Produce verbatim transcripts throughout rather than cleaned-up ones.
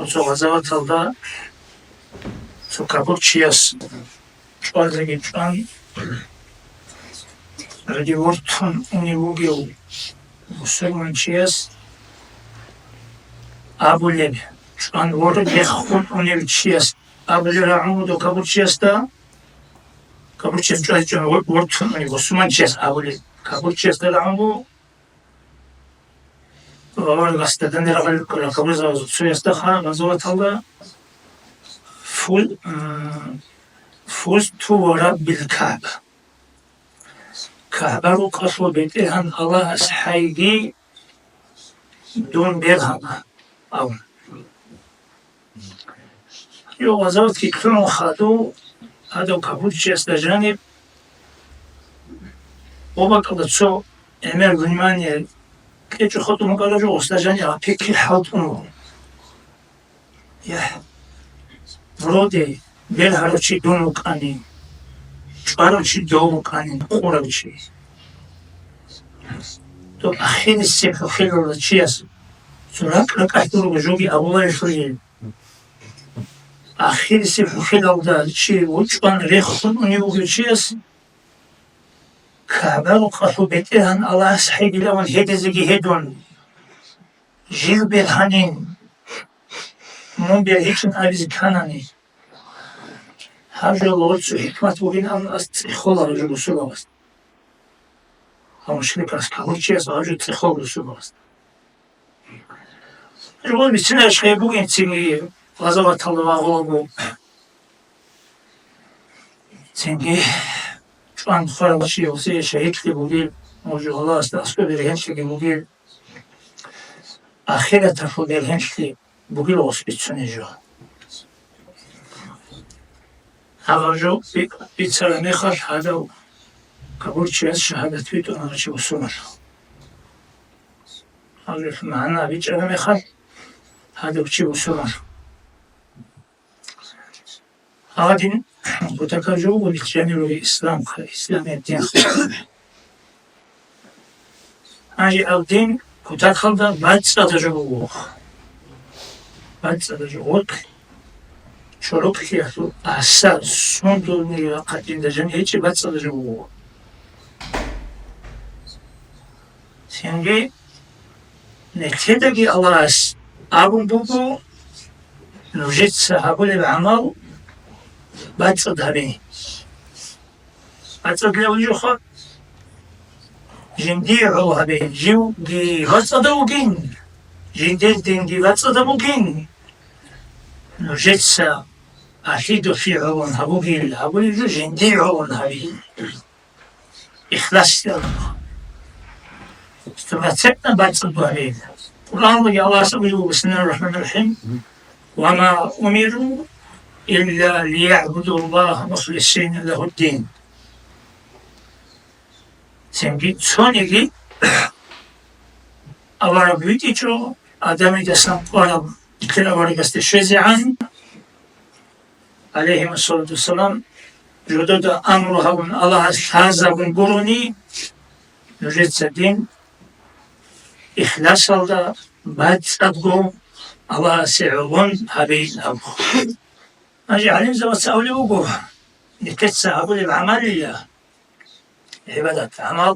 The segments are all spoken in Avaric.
Цо гъазаваталда цо капурчияс чӀвазеги чӀван, ради вортун унев вугев мусулманчияс абулеб, чӀван вор-, рехун унев чияс абулеб рагӀун буго капурчиясда, капурчияс чӀвазе чӀван вор-, вортун унев мусулманчияс абулеб, капурчиясда рагӀун буго, Ва гьасда данде рагъал руккарал кабурзабазул цоясда хъа гъазаваталда фу-, а, фузту ва раббил Каъба. Каъба рукъалъул БетӀергьан Аллагьас хӀайги дун бергьана, абун. Гьев гъазаватги кьун хадув, гьадав капурчиясда жаниб, гъоб бакӀалда цо гӀемер внимание кьечӀо хутӀун вукӀарав жо, гъосда жаниб гьаб пикри хӀалтӀун вуго. ЯхӀ, вроде, бергьарав чи дун вукӀанин, чӀварав чи дов вукӀанин, къурав чи. То ахирисеб хӀухьелалда чияс цо ракӀ-ракӀалъ дурго жоги абуларелъул. Ахирисеб хӀухьелалда чи вучӀван рехун унев вугев чияс, Каъба рукъалъул БетӀергьан Аллагьас хӀайгилаван гьедизеги гьедун, жив бергьанин, мун бергьичӀин абизе кканани. Гьаб жо лорцу хӀикмат бугин абун ас цӀехола гьаб жо бусурбабаз. Гьав мушрикас, кагьурчияс гьав жо цӀехол бусурбабаз. Жо бицинарищ гьеб бугин цинги гъазаваталда вагъулаго. Цинги чӀван хварав чи гьесие шагьидлъи бугил, гьав жо Аллагьасда аскӀоб бергьенлъиги бугил, ахираталъул бергьенлъи бугил гъос бицунеб жо. Гьаб жо би-, бицараб мехалъ гьадав капурчияс шагьадат битӀуна чи бусурбабаз. Гьаб жо магӀна бичӀчӀараб мехалъ гьадав чи бусурбабаз. Гьадин, кутакаб жо буго нилъ жаниб ругел ислам, исламияб дин. Гьанже гьаб дин кутакалда бацӀцӀадаб жо буго. БацӀцӀадаб жо, гъоркь чороклъиялъул асар, сундулни ва хъатӀинда жан гьечӀеб бацӀцӀадаб жо буго. Цинги нилъедаги Аллагьас абун буго, нужеца гьабулеб гӀамал бацӀцӀад гьабе. БацӀцӀад гьабулеб жоха, жиндие гӀоло гьабе, живги бацӀцӀадав вугин, жиндир динги бацӀцӀадаб бугин. Нужеца алъидолъи гӀолон гьабугил, гьабулеб жо жиндие гӀолон гьабе. Ихласалда. Стопроцентно бацӀцӀад гьабе. Къуръаналдаги Аллагьас абулеб буго, бисмиллагьир рахӀманир рахӀим, «Ва ма умиру илля лиягӀбудуллагьа мухлисина лагьуддин». Цинги цониги авараг витӀичӀо, Адамидасан къвараб нилъер аварагасде щвезегӀан, гӀалайгьимассалату вассалам, жодода амру гьабун, Аллагьас лъазабун гурони, нужеца дин ихласалда бацӀцӀадго Аллагьасе гӀолон гьабейин абу. Гьанже гӀалимзабаца абулеб буго, нилъеца гьабулеб гӀамалила, гӀибадат, гӀамал,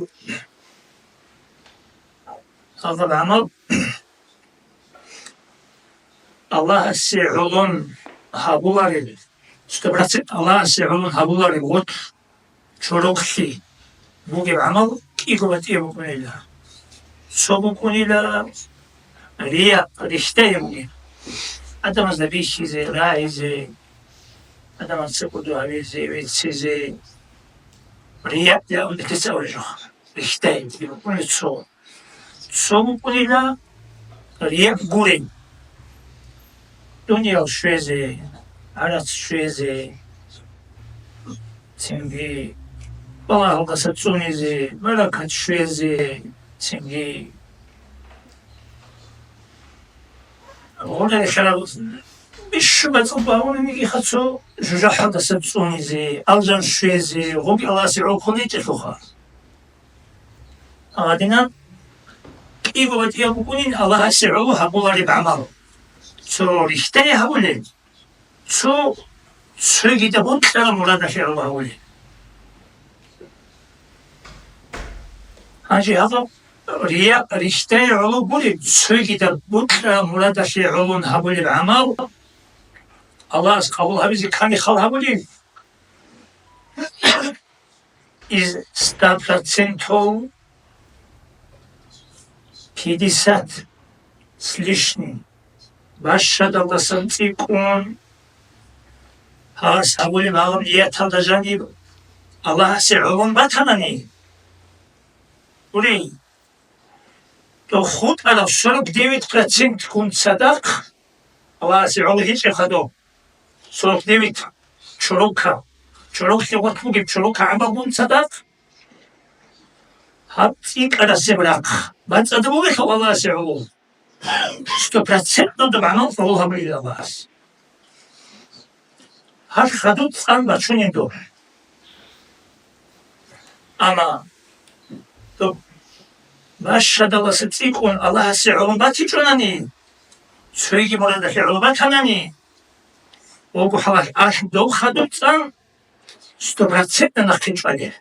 гьаб гӀамал Аллагьасе гӀолон гьабуларел, сто процент Аллагьасе гӀолон гьабуларел гъоркь чороклъи бугеб гӀамал кӀиго батӀияб букӀунила. Цо букӀунила рия, рихьдайин бугеб. Адамазда бихьизе, рагӀизе, адамаз цӀикӀкӀун гьавизе, веццизе, рия абун нилъеца абулеб жо. Рихьдайин бугеб букӀунила цо. Цо букӀунила рекӀ гуреб, дуниял щвезе, гӀарац щвезе, цинги балагьалдаса цӀунизе, баракат щвезе, цинги гъоркье херал бищун бацӀцӀад гьабуниги хъацо жужахӀалдаса цӀунизе, алжан щвезе, гъоги Аллагьасе гӀоло кколей чӀелъуха. Гьадинаб кӀиго батӀияб букӀунин Аллагьасе гӀоло гьабулареб гӀамал. цо рихьдае гьабулел, цо цогидаб бокьараб мурадалъе гӀоло гьабулел. Гьанже гьаб рия рихьдае гӀоло гуреб, цогидаб бокьараб мурадалъе гӀолон гьабулеб гӀамал Аллагьас къабул гьабизе ккани хал гьабулел. Из ста процентов пятьдесят с лишним бащадалдасан цӀикӀкӀун гьас гьабулеб гьалаб нияталда жаниб Аллагьасе гӀолон батанани, гурей, то хутӀараб сорок девять процент гун цадахъ Аллагьасе гӀоло гьечӀеб хадуб, сорок девять чорока, чорокалъе гъоркь бугеб чорока гӀамал гун цадахъ, гьаб цӀикӀкӀарасеб рахъ бацӀцӀадаб бугелъул Аллагьасе гӀоло, сто процентно доб гӀамал къабул гьабулел Аллагьас. Гьалъ хадуб цӀан бачунин доб. Амма доб бащадаласа цӀикӀкӀун Аллагьасе гӀоло батичӀунани, цоги мурадалъе гӀоло батанани, вого хӀалалъ алъ доб хадуб цӀан сто процентно нахъе чӀвалел.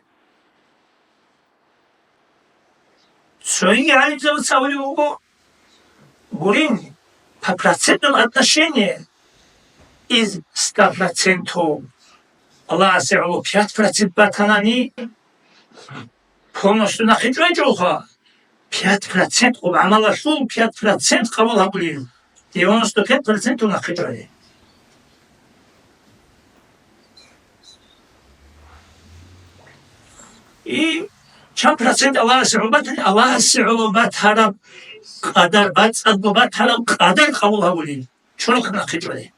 Цоги гӀалимзабаца абулеб буго, гурин, по процентному отношению из ста процентов Аллагьасе гӀоло пять процент батанани, полностью нахъе чӀвайчӀулха, пять процент гъоб гӀамалалъул пять процент къабул гьабулел, девяносто пять процентов нахъе чӀвай. И чан процент Аллагьасе гӀоло батани, Аллагьасе гӀоло батараб къадар, бацӀцӀадго батараб къадар къабул гьабулин, чорохъ нахъе чӀвай.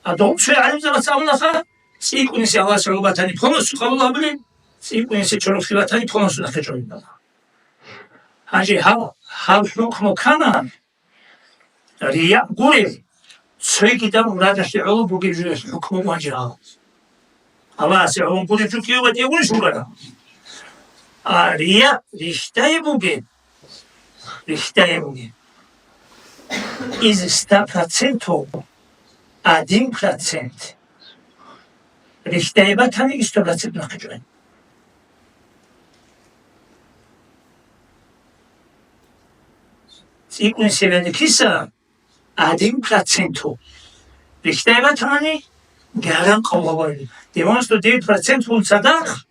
А дов цоял гӀалимзабаца абунаха, цӀикӀкӀунисе Аллагьасе гӀоло батани, полностью къабул гьабулин, цӀикӀкӀунисе чорохъе батани, полностью нахъе чӀвай. Гьанже гьаб, гьаб хӀукму ккана, рия гурел, цогидаб мурадалъе гӀоло бугеб жоялъул хӀукму гьанже гьаб. Аллагьасе гӀоло гуреб жо кӀиябго тӀегӀунищ бугара? А рия рихьдае бугеб, рихьдае бугеб. Из ста процентов один процент рихьдае батани, сто процент нахъе чӀвай. ЦӀикӀкӀунисе бегьулеб киса, один процент. Рихьдае батани, гьаран къабул гьабулин. Девяносто девять процент гун цадахъ,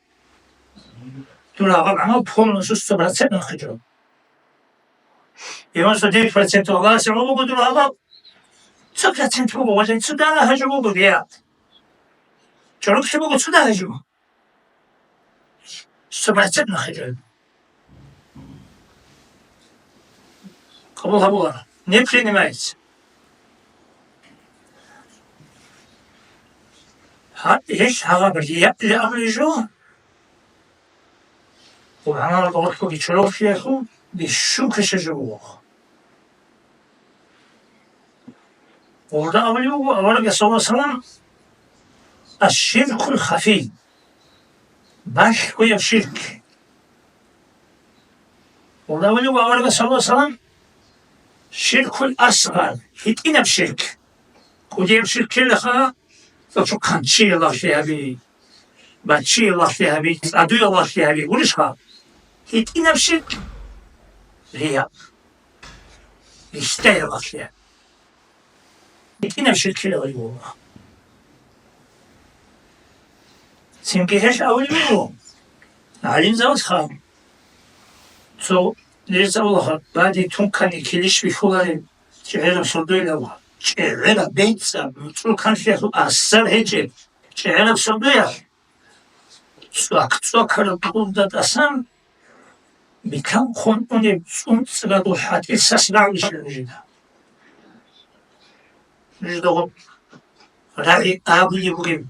дур гьаб гӀамал полностью сто процент нахъе чӀвай. Девяносто девять процент Аллагьасе гӀоло буго дур гьаб, цо процент буго, ва цо дагьа гьажо буго, я. ЧӀорохъе буго цо дагьа гьажо. Сто процент нахъе чӀвай. Къабул гьабула. Не принимается. Гьа, гьелъ гьабаб риял абулеб жо, Къуръаналда гъоркьги чорохъиялъул бищун квеша жо буго. Гъурда абулеб буго аварагас, саллаллагьу гӀалайгьи ва саллам, аш-ширкул хафий, балъгояб ширк. Гъурда абулеб буго аварагас, саллаллагьу гӀалайгьи ва саллам, ширкул асгъар, гьитӀинаб ширк. КӀудияб ширк ккелаха, цо хъанчиялалъе гьаби, баччиялалъе гьаби, цӀадуялалъе гьаби, гурищха? ГьитӀинаб ширк, рия, рихьдаялалъе гьаби. ГьитӀинаб ширк ккелаха. Цинги гьелъ абулеб буго, гӀалимзабаз хъа, цо нижеца абулаха, баде тункани килищ бихьулареб чӀегӀераб сордоялъ, чӀегӀераб бецӀаб, цӀул канлъиялъул асар гьечӀеб чӀегӀераб сордоялъ, цӀвак-цӀвакараб кьурда тӀасан, битӀун хъунтӀунеб цӀунцӀрадул хӀатӀил сас рагӀулищ нужеда? Нужеда гъоб рагӀи абулеб бугеб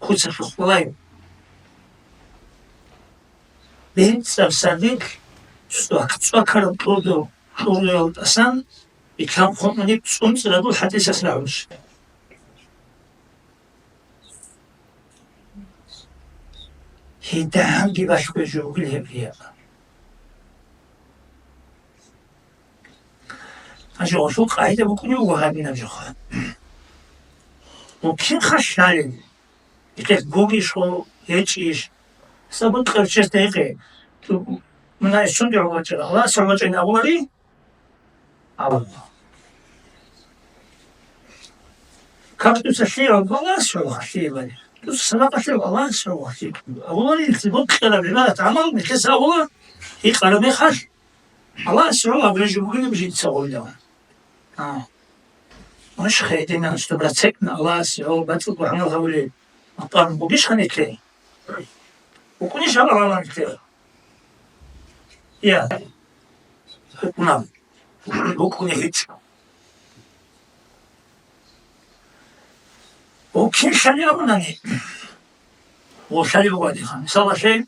куцалъухъ балай. БецӀаб сардилъ цӀвак-цӀвакараб кьурдул, кьурдуялда тӀасан, битӀун хъунтӀунеб цӀунцӀрадул хӀатӀил сас рагӀулищ? Гьединги балъго жо бугел гьеб рия. Гьанже гъолъул къагӀида букӀунеб буго гьабинаб жоха. Мумкин хъалъалел, гьес бугищ хо, гьечӀищ. Сабукьев чесда гьекъе. Мунагьи сунде гӀоло вачӀара, Аллагьас гӀоло вачӀайин абулари? Абула. Как дуца лъие Аллагьас гӀоло лъие бали. Дуца садакъа лъие Аллагьас гӀоло лъие. Абулари, букьараб гӀибадат гӀамал нилъеца абула, гьикъараб мехалъ. Аллагьас гӀоло абулеб жо бугилан жинца гъойлан. А. Муш хединан стопроцентно Аллагьас гӀоло бацӀцӀадго гӀамал гьабулел макъам бугищ гьанилъе? БукӀунищ гьаб гьалан нилъе? Я. БукӀунаб. БукӀуни гьечӀо. Укин лъали абунани. О, лъали бугадиха. Мисалалъе,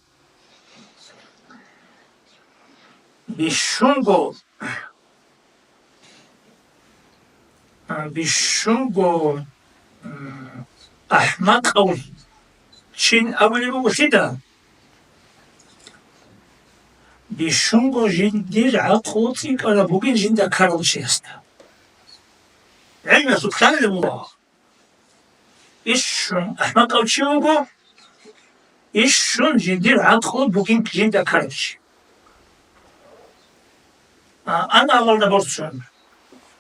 бищунго, а, бищунго, м, ахӀмакъав чин абулеб буго лъида? Бищунго жиндир гӀакълу цӀикӀкӀараб бугин жинда ккарав чиясда. ГӀилмалъул лъалеб буго. Ишшун ахӀмакъав чи вуго, ишшун жиндир гӀакълу бугин жинда ккарав чи. А, аналалда борцун.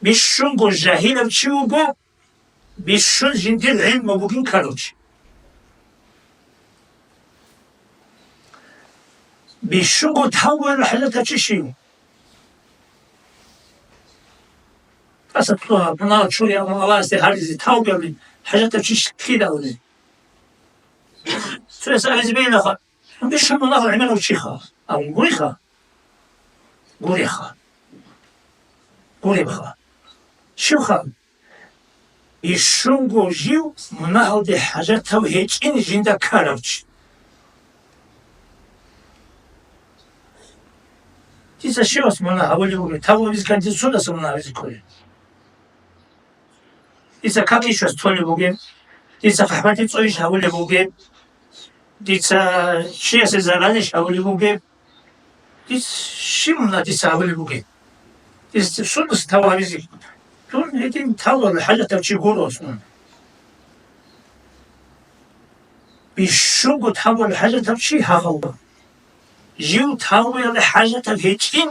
Бищунго жагьилав чи вуго, бищун жиндир гӀилму бугин ккарав чи. Бищунго тавбуялъул хӀажатав чи щив? Асад лъугьа, мунагьал чури Аллагьасде гьаризе тавбуялъул хӀажатав чи лъида абулеб? Цояс абизе бегьилаха, бищун мунагьал гӀемерав чиха. Абун гуриха? Гуриха. Гуребха. Щивха? Ишшунго жив мунагьалде хӀажатав гьечӀин жинда ккарав чи. Дица щивас мунагь гьабулеб бугеб? Тавбу гьабизе ккани дица сундаса мунагь гьабизе кколеб? Дица как ишас толеб бугеб? Дица хъахӀбатӀи цӀойищ гьабулеб бугеб? Дица чиясе заралищ гьабулеб бугеб? Дис щиб мунагь дица гьабулеб бугеб? Дис сундаса тавбу гьабизе? Дун гьедин тавбуялъул хӀажатав чи гуро, асун. Бищунго тавбуялъул хӀажатав чи гьагъав. Жив тавбуялъул хӀажатав гьечӀин,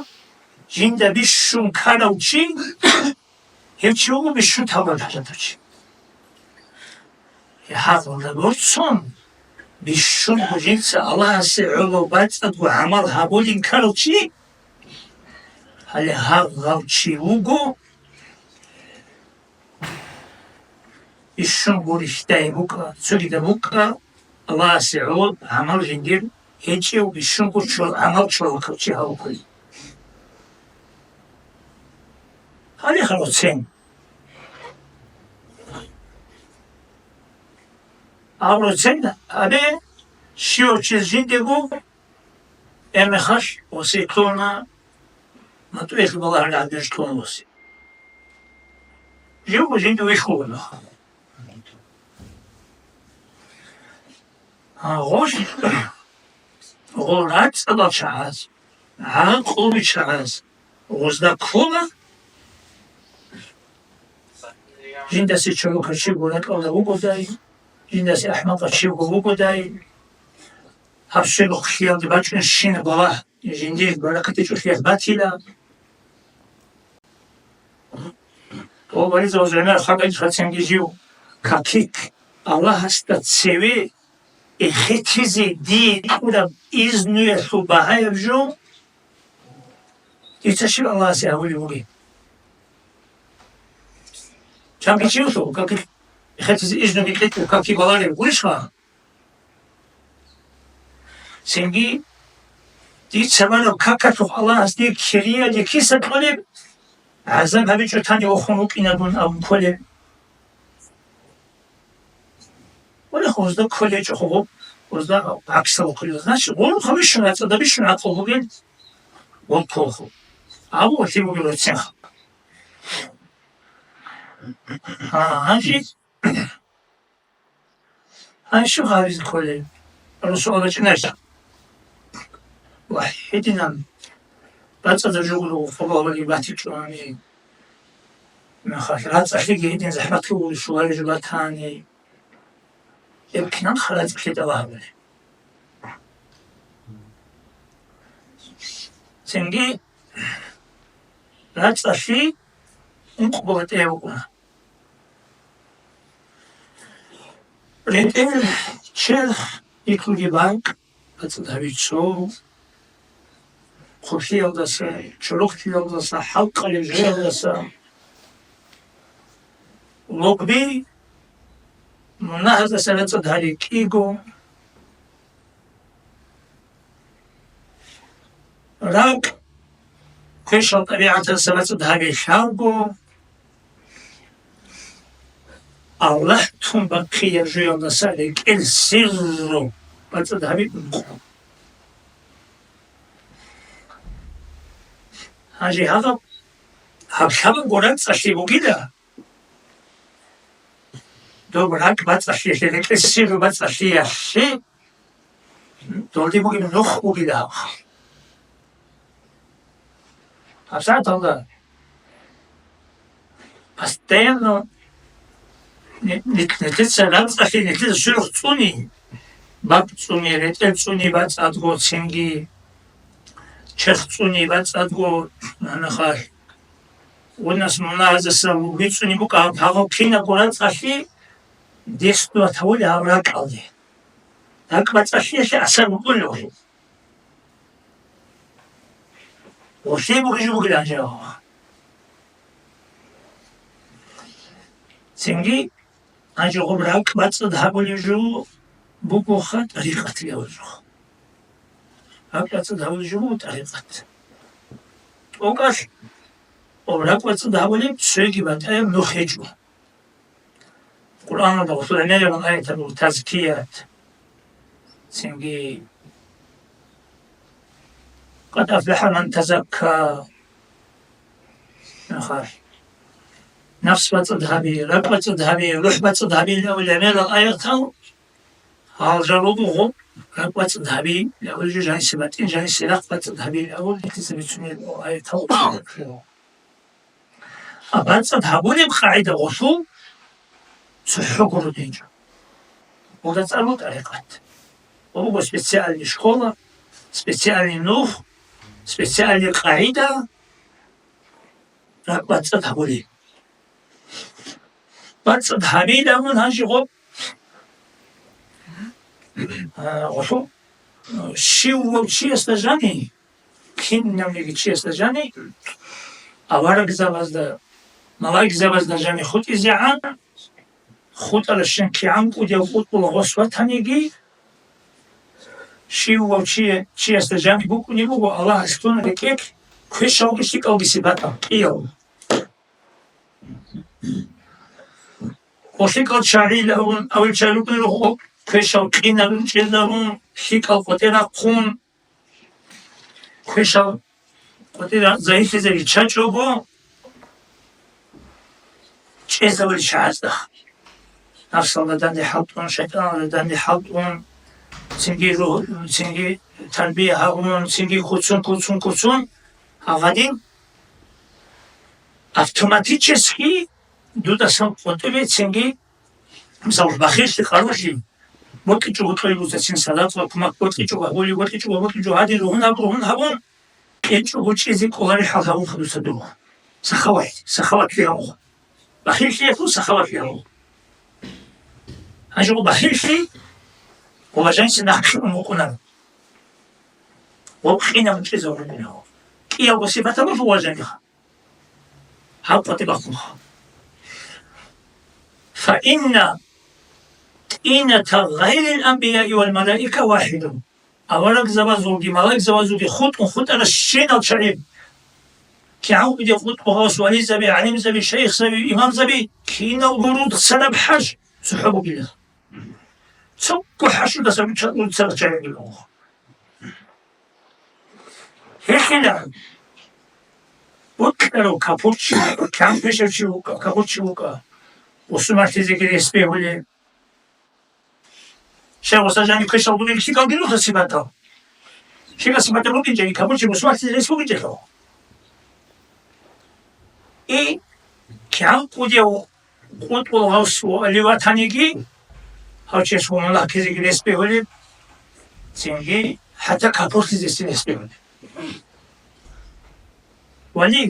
жинда бищун ккарав чи, гьев чи вуго бищун тавбуялъул хӀажатав чи. Гьагъалда борцун, бищун жинца Аллагьасе гӀоло бацӀцӀадго гӀамал гьабулин ккарав чи, гьале гьагъав чи вуго, бищун гурищдай букӀа, цогидаб букӀа, Аллагьасе гӀоло гӀамал жиндир гьечӀев, бищунго чо-, гӀамал чорокав чи гьавукӀули. Гьале гьароцен. Гьароцен абе, щивав чи жиндего, эмехалъ васитлъуна, матӀуялъ балагьараб гӀадин лъуна васи. Живго жинда вихьула. А гъоз, гъол рацӀцӀадал чагӀаз, гӀакълуби чагӀаз гъозда ккола, жиндасе чорокав чиго ракьалда вугодай, жиндасе ахӀмакъав чиго вугодай, гьаб щвелухълъиялде бачӀунщина балагь жиндир баракатичӀулъиялъ батила. О, вариза ва зегӀмер хадайчӀ хацанги жив, какик Аллагьасда цеве эхетизе дие кьураб изнуялъул багьаяб жо дица щиб Аллагьасе гьавулеб бугеб? Чанги чи вуссун, какик эхетизе изнуги кьечӀо, каки балареб гурищха? Цинги, дица бараб какалъухъ Аллагьас дир кириялде киса кьолеб, гӀазаб гьабичӀо тани вохун вукӀина дун абун кколеб. Вале, гъозда кколечӀо хъугъу, гъозда гӀаксалда кколел. Значит, гъурухъа бищун рацӀцӀада бищун гӀакълу бугел, гъол кколхъу. Абу валъи бугел рацинха. А, гьанже Гьанже гьабизе кколеб? Росулла бачӀунищ? Ва гьединан бацӀцӀадаб жо гуро, хабалги батичӀони. Мехалъ рацӀцӀалъиги гьедин захӀматги гьури щулареб жо батани, гьеб кинан ха рацӀцӀалъи тӀалаб гьабулеб? Цинги рацӀцӀалъи ункъо букӀа тӀе букӀуна. РетӀел, черх, иклуги бакӀ, бацӀцӀад гьабичӀо, хъублъиялдаса, чорохлъиялдаса, хӀалкъалеб жоялдаса, логби, мунагьаздаса рацӀцӀад гьари кӀиго, ракӀ, квешал тӀабигӀаталдаса бацӀцӀад гьаби лъабго, Аллагь тун бахъияб жоялдаса рекӀел сирру бацӀцӀад гьаби ункъо. Гьанже гьаб, гьаб лъабабго рацӀцӀалъи бугила, доб ракӀ бацӀцӀалъиялъе, рекӀел сирру бацӀцӀалъиялъе долде бугеб нух бугила гьаб. ГьабсагӀаталда постоянно ни-, ни-, нилъеца рацӀцӀалъи, нилъеца сверухъ цӀуни, бакӀ цӀуни, ретӀел цӀуни бацӀцӀадго, цинги черх цӀуни бацӀцӀадго, нахъа гъунас мунагьаздаса вугьицӀуни букӀа гьаб гьагъав кинабго рацӀцӀалъи дес дугьа тавули гьаб ракӀалде. РакӀ бацӀцӀалъиялъе асар букӀуна гьеб. Гъолъие бугеб жо бугилан жо. Цинги гьанже гъоб ракӀ бацӀцӀад гьабулеб жо бугоха тӀарикъатилан жо. РакӀ бацӀцӀад гьабулеб жо буго тӀарикъат. ТӀокӀалъ гъоб ракӀ бацӀцӀад гьабулеб цоги батӀаяб нух гьечӀо. Къуръаналда гъосул гӀемераб аятаб буго тазкият, цинги къад афлахӀа ман тазакка, нахъа нафс бацӀцӀад гьаби, ракӀ бацӀцӀад гьаби, рухӀ бацӀцӀад гьаби абулеб гӀемерал аятал, гьал жал руго гъоб ракӀ бацӀцӀад гьаби абулеб жо, жанисе батӀин, жанисе рахъ бацӀцӀад гьаби абулеб, нилъеца бицунел аятал. А бацӀцӀад гьабулеб къагӀида гъосул цохӀого рудинчӀо. Гъолда цӀар буго тӀарикъат. Гъо буго специальный школа, специальный нух, специальный къагӀида, ракӀ бацӀцӀад гьабулеб. БацӀцӀад гьабилан гьанже гъоб, а, гъосул, а, щивав чиясда жани, кинавниги чиясда жани, аварагзабазда, малаикзабазда жани хутӀизегӀан, хутӀаращин кигӀан кӀудияв къутӀбула гъос ватаниги, щивав чи-, чиясда жани букӀунеб буго Аллагьас лъун рекӀелъ квешалги лъикӀалги сипатал кӀияв. Гъо лъикӀал чагӀилавун, авел чагӀи рукӀунел руго, квешал къинабун чӀезарун, лъикӀал къватӀир рахъун, квешал къватӀир загьирлъизе риччачӀого, чӀезавулел чагӀазда. Нафсалда данде хӀалтӀун, шайтӀаналда данде хӀалтӀун, цинги ру-, цинги тарбия гьабун, цинги куцун, куцун, куцун, гьагъадин автоматически дудасан къватӀибе цинги, мисал, бахиллъи къарулъи, бокьичӀого кьолеб буцацин садакъа, кумак бокьичӀого гьабулеб, бокьичӀого, бокьичӀого гьадин ругьун гьабун, ругьун гьабун, кьечӀого чӀезе кӀоларел хӀал гьабулха дуца дургъун. Сахават, сахаватлъи гьабулха. Бахиллъиялъул сахаватлъи гьабулха. Гьанже гъо бахиллъи, гъо бажаниса нахъ кьун вукӀунаро. Гъо къинаб чӀезавураб гьав. КӀиявго сипат гьабулха гъо бажаниха. Гьаб къватӀиб бахъулха. Фаинна тӀината гъайрил анбияи вал малаика вахидун. Аварагзабазулги малаикзабазулги хутӀун хутӀаращинал чагӀи, кигӀан кӀудияв къутӀбу гъос, вализаби, гӀалимзаби, шайихзаби, имамзаби, киналго рудцараб хӀаж цохӀо бугила. Цого хӀажудаса рудцараб чагӀи бугила. Гьелъила бокьарав капурчи, кӀанкӀвешав чи вукӀа, капурчи вукӀа, бусурманлъизеги рес бегьулев. Щай гъоса жани квешал дугел лъикӀалги руха сипатал. ЛъикӀал сипатал букӀинчӀеги, капурчи бусурманлъизе рес бугинчӀелъул. И кигӀан кӀудияв къотӀулав гъав вали ватаниги, гьав чияс гьунала ккезеги рес бегьулеб, цинги хӀатта капурлъизеги рес бегьулеб. Вали.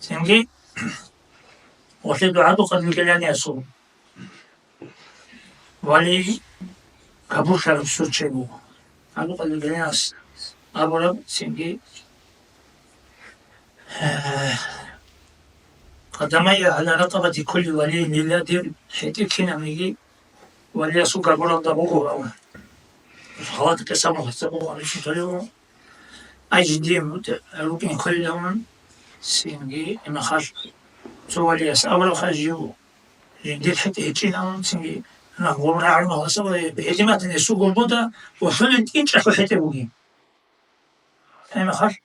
Цинги гъолъе дугӀа-духъа дилгеланиасул вали капурлъараб случай буго. ГӀабдулкъадир Геланияс абураб цинги, э, къадамайя гӀала ракъабати кулли валийин лилла, дир хӀетӀе кинабниги валиясул габуралда буго, ав. Халат къисаб гьасаб буго, гьаниб чи толев. Ай жиндие рукӀин кколилавун, цинги имахъалъ цо валияс абурабха жив жиндир хӀетӀе гьечӀилавун, цинги нагъ гъоб рагӀармал гьасаб гӀедиматани сугурбуда ва хӀулин тӀинчӀалъул хӀетӀе бугин. Гьебмехалъ,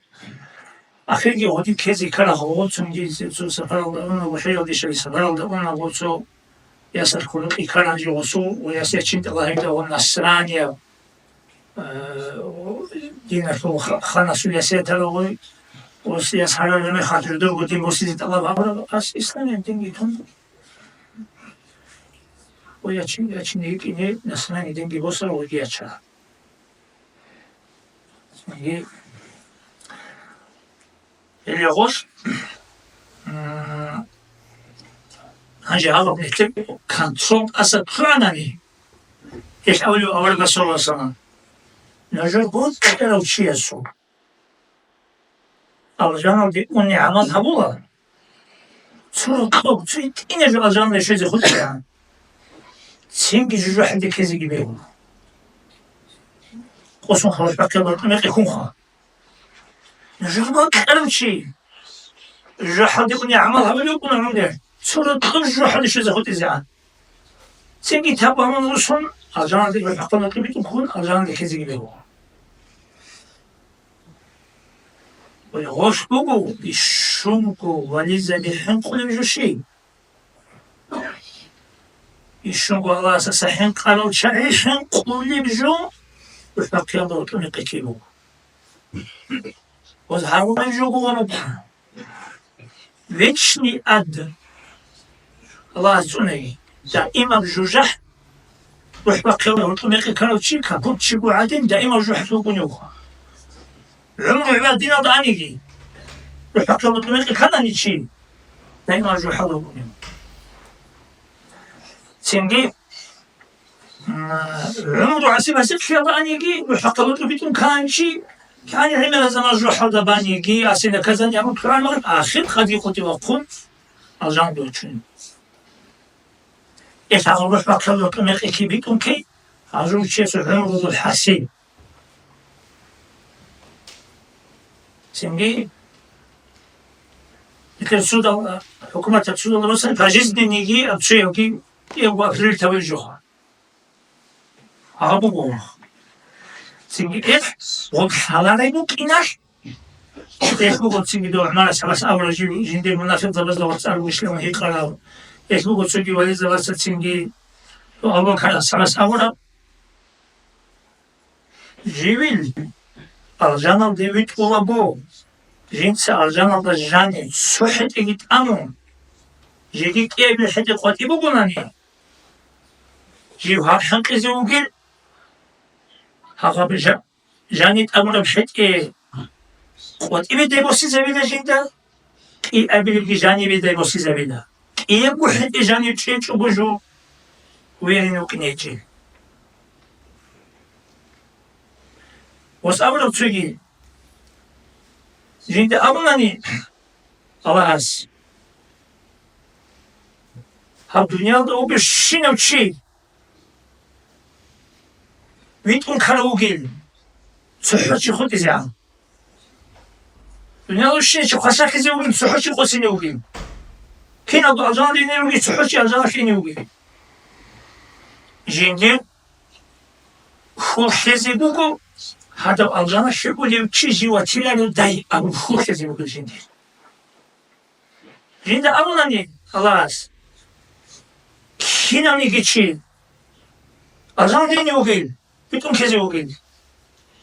ахирги гъоди ккезе ккараб гъо, цунги цо сапаралда уна, ва хӀежалде щай сапаралда уна, гъо цо ясалъ ккуракьи ккараб жо гъосул, ва яс ячин тӀалагьида ва насрания, э, диналъул ха-, ханасул яс ятарав гъой, ва яс гьарараб мехалъ жидерго дин босизе тӀалаб гьабураб, ас исламияб динги тун. Ва ячин, ячин йикӀине насрани динги босарав гъойги яча. Гьеле гъолъ, м, гьанже гьабаб нилъер контрол тӀаса кканани, гьелъ абулев аварагас саллаллагьу гӀалайгьи ва саллам, нужер бокьарав чиясул алжаналде уни гӀамал гьабула, цо рокъоб, цо гьитӀинаб жо алжаналде щвезе хутӀигӀан, цинги жужахӀалде ккезеги бегьула. Къосун хъалахъ бахъиялда рукӀа мекъи хунха. Нужер бокьарав чи жужахӀалде уни гӀамал гьабулев вукӀуна гьунде, цо рокъоб жужахӀалде щвезе хутӀизегӀан. Цинги табамун русун, алжаналде гьеб хӀакъалда рукъи битӀун хъун, алжаналде ккезеги бегьула. Гъолъ буго бищунго вализаби хӀинкъулеб жо щиб? Бищунго Аллагьасаса хӀинкъарал чагӀи хӀинкъулеб жо, рухӀ бахъиялда рукӀа мекъи буго. Ва гьарулеб жо гуро. Вечный ад. Аллагьас цӀунаги. Даимаб жужахӀ. РухӀ бахъиялда рукӀа мекъи ккарав чи, капур чиго гӀадин, даимаб жужахӀалъув вукӀунев вуго. ГӀумру гӀибадат диналда аниги, рухӀ бахъиялда рукӀа мекъи кканани чи, даимаб жужахӀалъув вукӀунев. Цинги, м, гӀумру гӀасиб-гӀасиблъиялда аниги, рухӀ бахъиялда рукӀа битӀун кканани чи, кигӀан гӀемерал заман жужахӀалда баниги, асе наказание гьабун ккараб магӀна, ахир къади къотӀи вахъун, алжаналде вачун. Гьеб гьагъаб рухӀ бахъиялда рукӀа мекъи ккей битӀун ккей, гьажул чиясул гӀумру хӀасил. Цинги, нилъер судал, хӀукуматаб судалда босани, пожизненныйги, абцоябги, кӀиябго апрель тавил жоха. Гьаб буго. Цинги гьеб гъоб лъаларай букӀиналъ, гьеб буго цинги дов ГӀумарас гьабас абурав жив жиндир мунафикъзабазда ва цӀар вушлеван гьикъарав. Гьеб буго цоги вализабаса цинги дов Абу-Бакарас гьабас абураб. Живил алжаналде витӀулаго, жинца алжаналда жани цо хӀетӀеги тӀамун, жеги кӀиабил хӀетӀе къватӀиб бугонани, жив гьаб хӀинкъизе вугел, гьагъаб жа-, жани тӀамураб хӀетӀе къватӀибедай босизабила жинда, кӀиабилебги жанибедай босизабила. КӀиябго хӀетӀе жанив чӀечӀого жо вегьин вукӀинечӀел. Ва абураб цоги, жинда абунани Аллагьас, гьаб дуниялда вугев щинав чи витӀун ккарав вугел, цохӀо чи хутӀизегӀан. Дуниялалъул щинав чи хвасарлъизе вугин, цохӀо чи къосине вугин. Киналго алжаналде ине вугин, цохӀо чи алжаналъе ине вугин. Жиндир хьул лъезе буго, гьадав алжаналъе унев чи жив ватилародай абун хьул лъезе буго жиндир. Жинда абунани Аллагьас, кинавниги чи алжаналде ине вугин, битӀун ккезе вугин,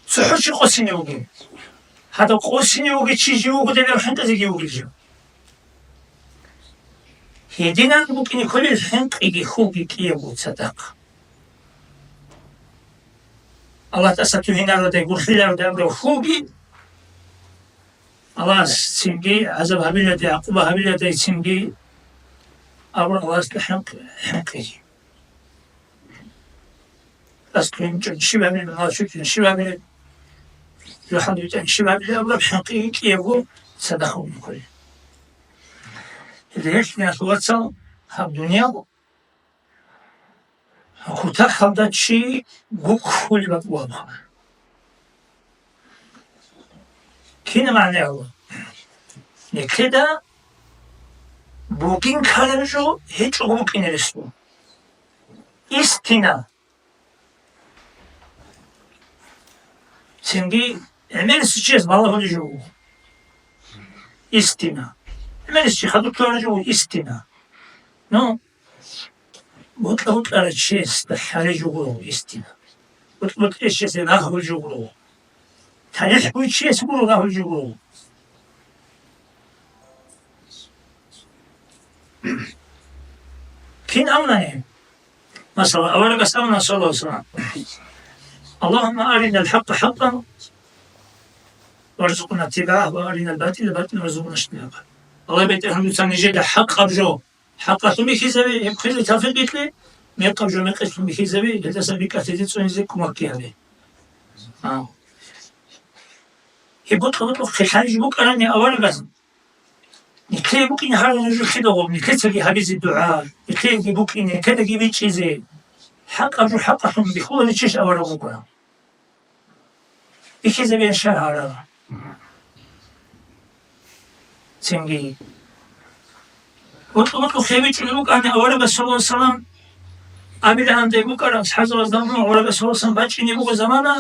цохӀо чи къосине вугин. Гьадаб къосине вугев чи жив вугодал хӀинкъизеги вугев жив. Гьединан букӀине кколел хӀинкъиги хьулги кӀиябго цадахъ. Аллагь тӀаса тугьинародай, гурхӀилародай абураб хьулги, Аллагьас цинги гӀазаб гьабиладай, гӀакъуба гьабиладай цинги абур Аллагьасда хӀинкъ-, хӀинкъиги. Аскрин чӀун щибабилеб, малъун чӀун щибабилеб, жо хӀалбитӀун щибабилеб абураб хӀинкъиги кӀиябго цадахъ бугин кколел. Гьеле гьелъ, диналъул вацал, гьаб дуниял кутакалда чи гуккулеб бакӀ бугебха. Кина магӀна гьабула? Нилъеда бугин ккараб жо гьечӀого букӀине рес буго. Истина. Цинги гӀемерисев чияс балагьулеб жо буго истина. ГӀемерисев чи хадур ккараб жо буго истина. Ну, бутӀа-бутӀарав чиясда лъалеб жо гуро истина. БутӀа-бутӀарав чиясда рагьулеб жо гуро. ТалихӀ бугев чиясда гуро рагьулеб жо гуро. Кин абуна гьеб? Масала, аварагас абуна, саллаллагьу гӀалайгьи ва саллам: «Аллагьумма аринал хӀакъа хӀакъан варзукъна иттибагӀагьу ва аринал батӀила батӀилан варзукъна ижтинабагьу». Аллагь, БетӀергьан, дуца нижеда хӀакъаб жо хӀакъалъун бихьизабе, гьеб хъвезе тавфикъ бикье, мекъаб жо мекъалъун бихьизабе, гьелдаса бикӀалъизе цӀунизе кумекги гьабе. А. Гьеб бутӀа-бутӀа хъилъарищ букӀарани аварагас? Нилъее букӀине гьарун нужер хидагъоб, нилъецаги гьабизе дугӀа, нилъееги букӀине, нилъедаги бичӀчӀизе. ХӀакъаб жо хӀакъалъун бихьуларичӀищ авараг вукӀарав? Бихьизабе, яшар гьарара. Цинги. БутӀа-бутӀа хъвебичӀун рукӀана аварагас, саллаллагьу гӀалайгьи ва саллам, абилаан дей букӀараб асхӀабзабазда абуна, аварагас, саллаллагьу гӀалайгьи ва саллам, бачӀине буго замана,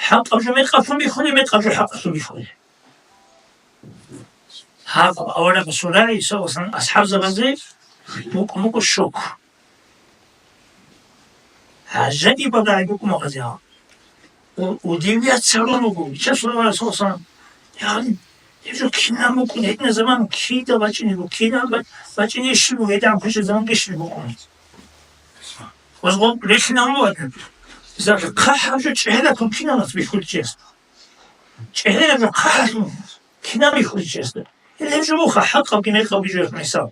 хӀакъаб жо мекъалъун бихьулеб, мекъаб жо хӀакъалъун бихьулеб. Гьаб аварагасул рагӀи, саллаллагьу гӀалайгьи ва саллам, асхӀабзабазе букӀун буго шок. ГӀажаибаб рагӀи букӀун буго гьезие. У-, удивляться гьарун руго. Исасул авараг, саллаллагьу гӀалайгьи ва саллам, я, гьеб жо кинаб букӀун, гьединаб заман кида бачӀине буго, кинаб ба-, бачӀине щиб буго, гьедигӀан квешаб заман кӀищ букӀун. Гъозго релълъинавун ватӀа. Исалъ хъахӀаб жо чӀегӀералъун кинаб нас бихьулев чияс? ЧӀегӀераб жо хъахӀалъун кинаб бихьулев чиясда? Гьеле гьеб жо буха хӀакъабги мекъабги жоялъ мисал.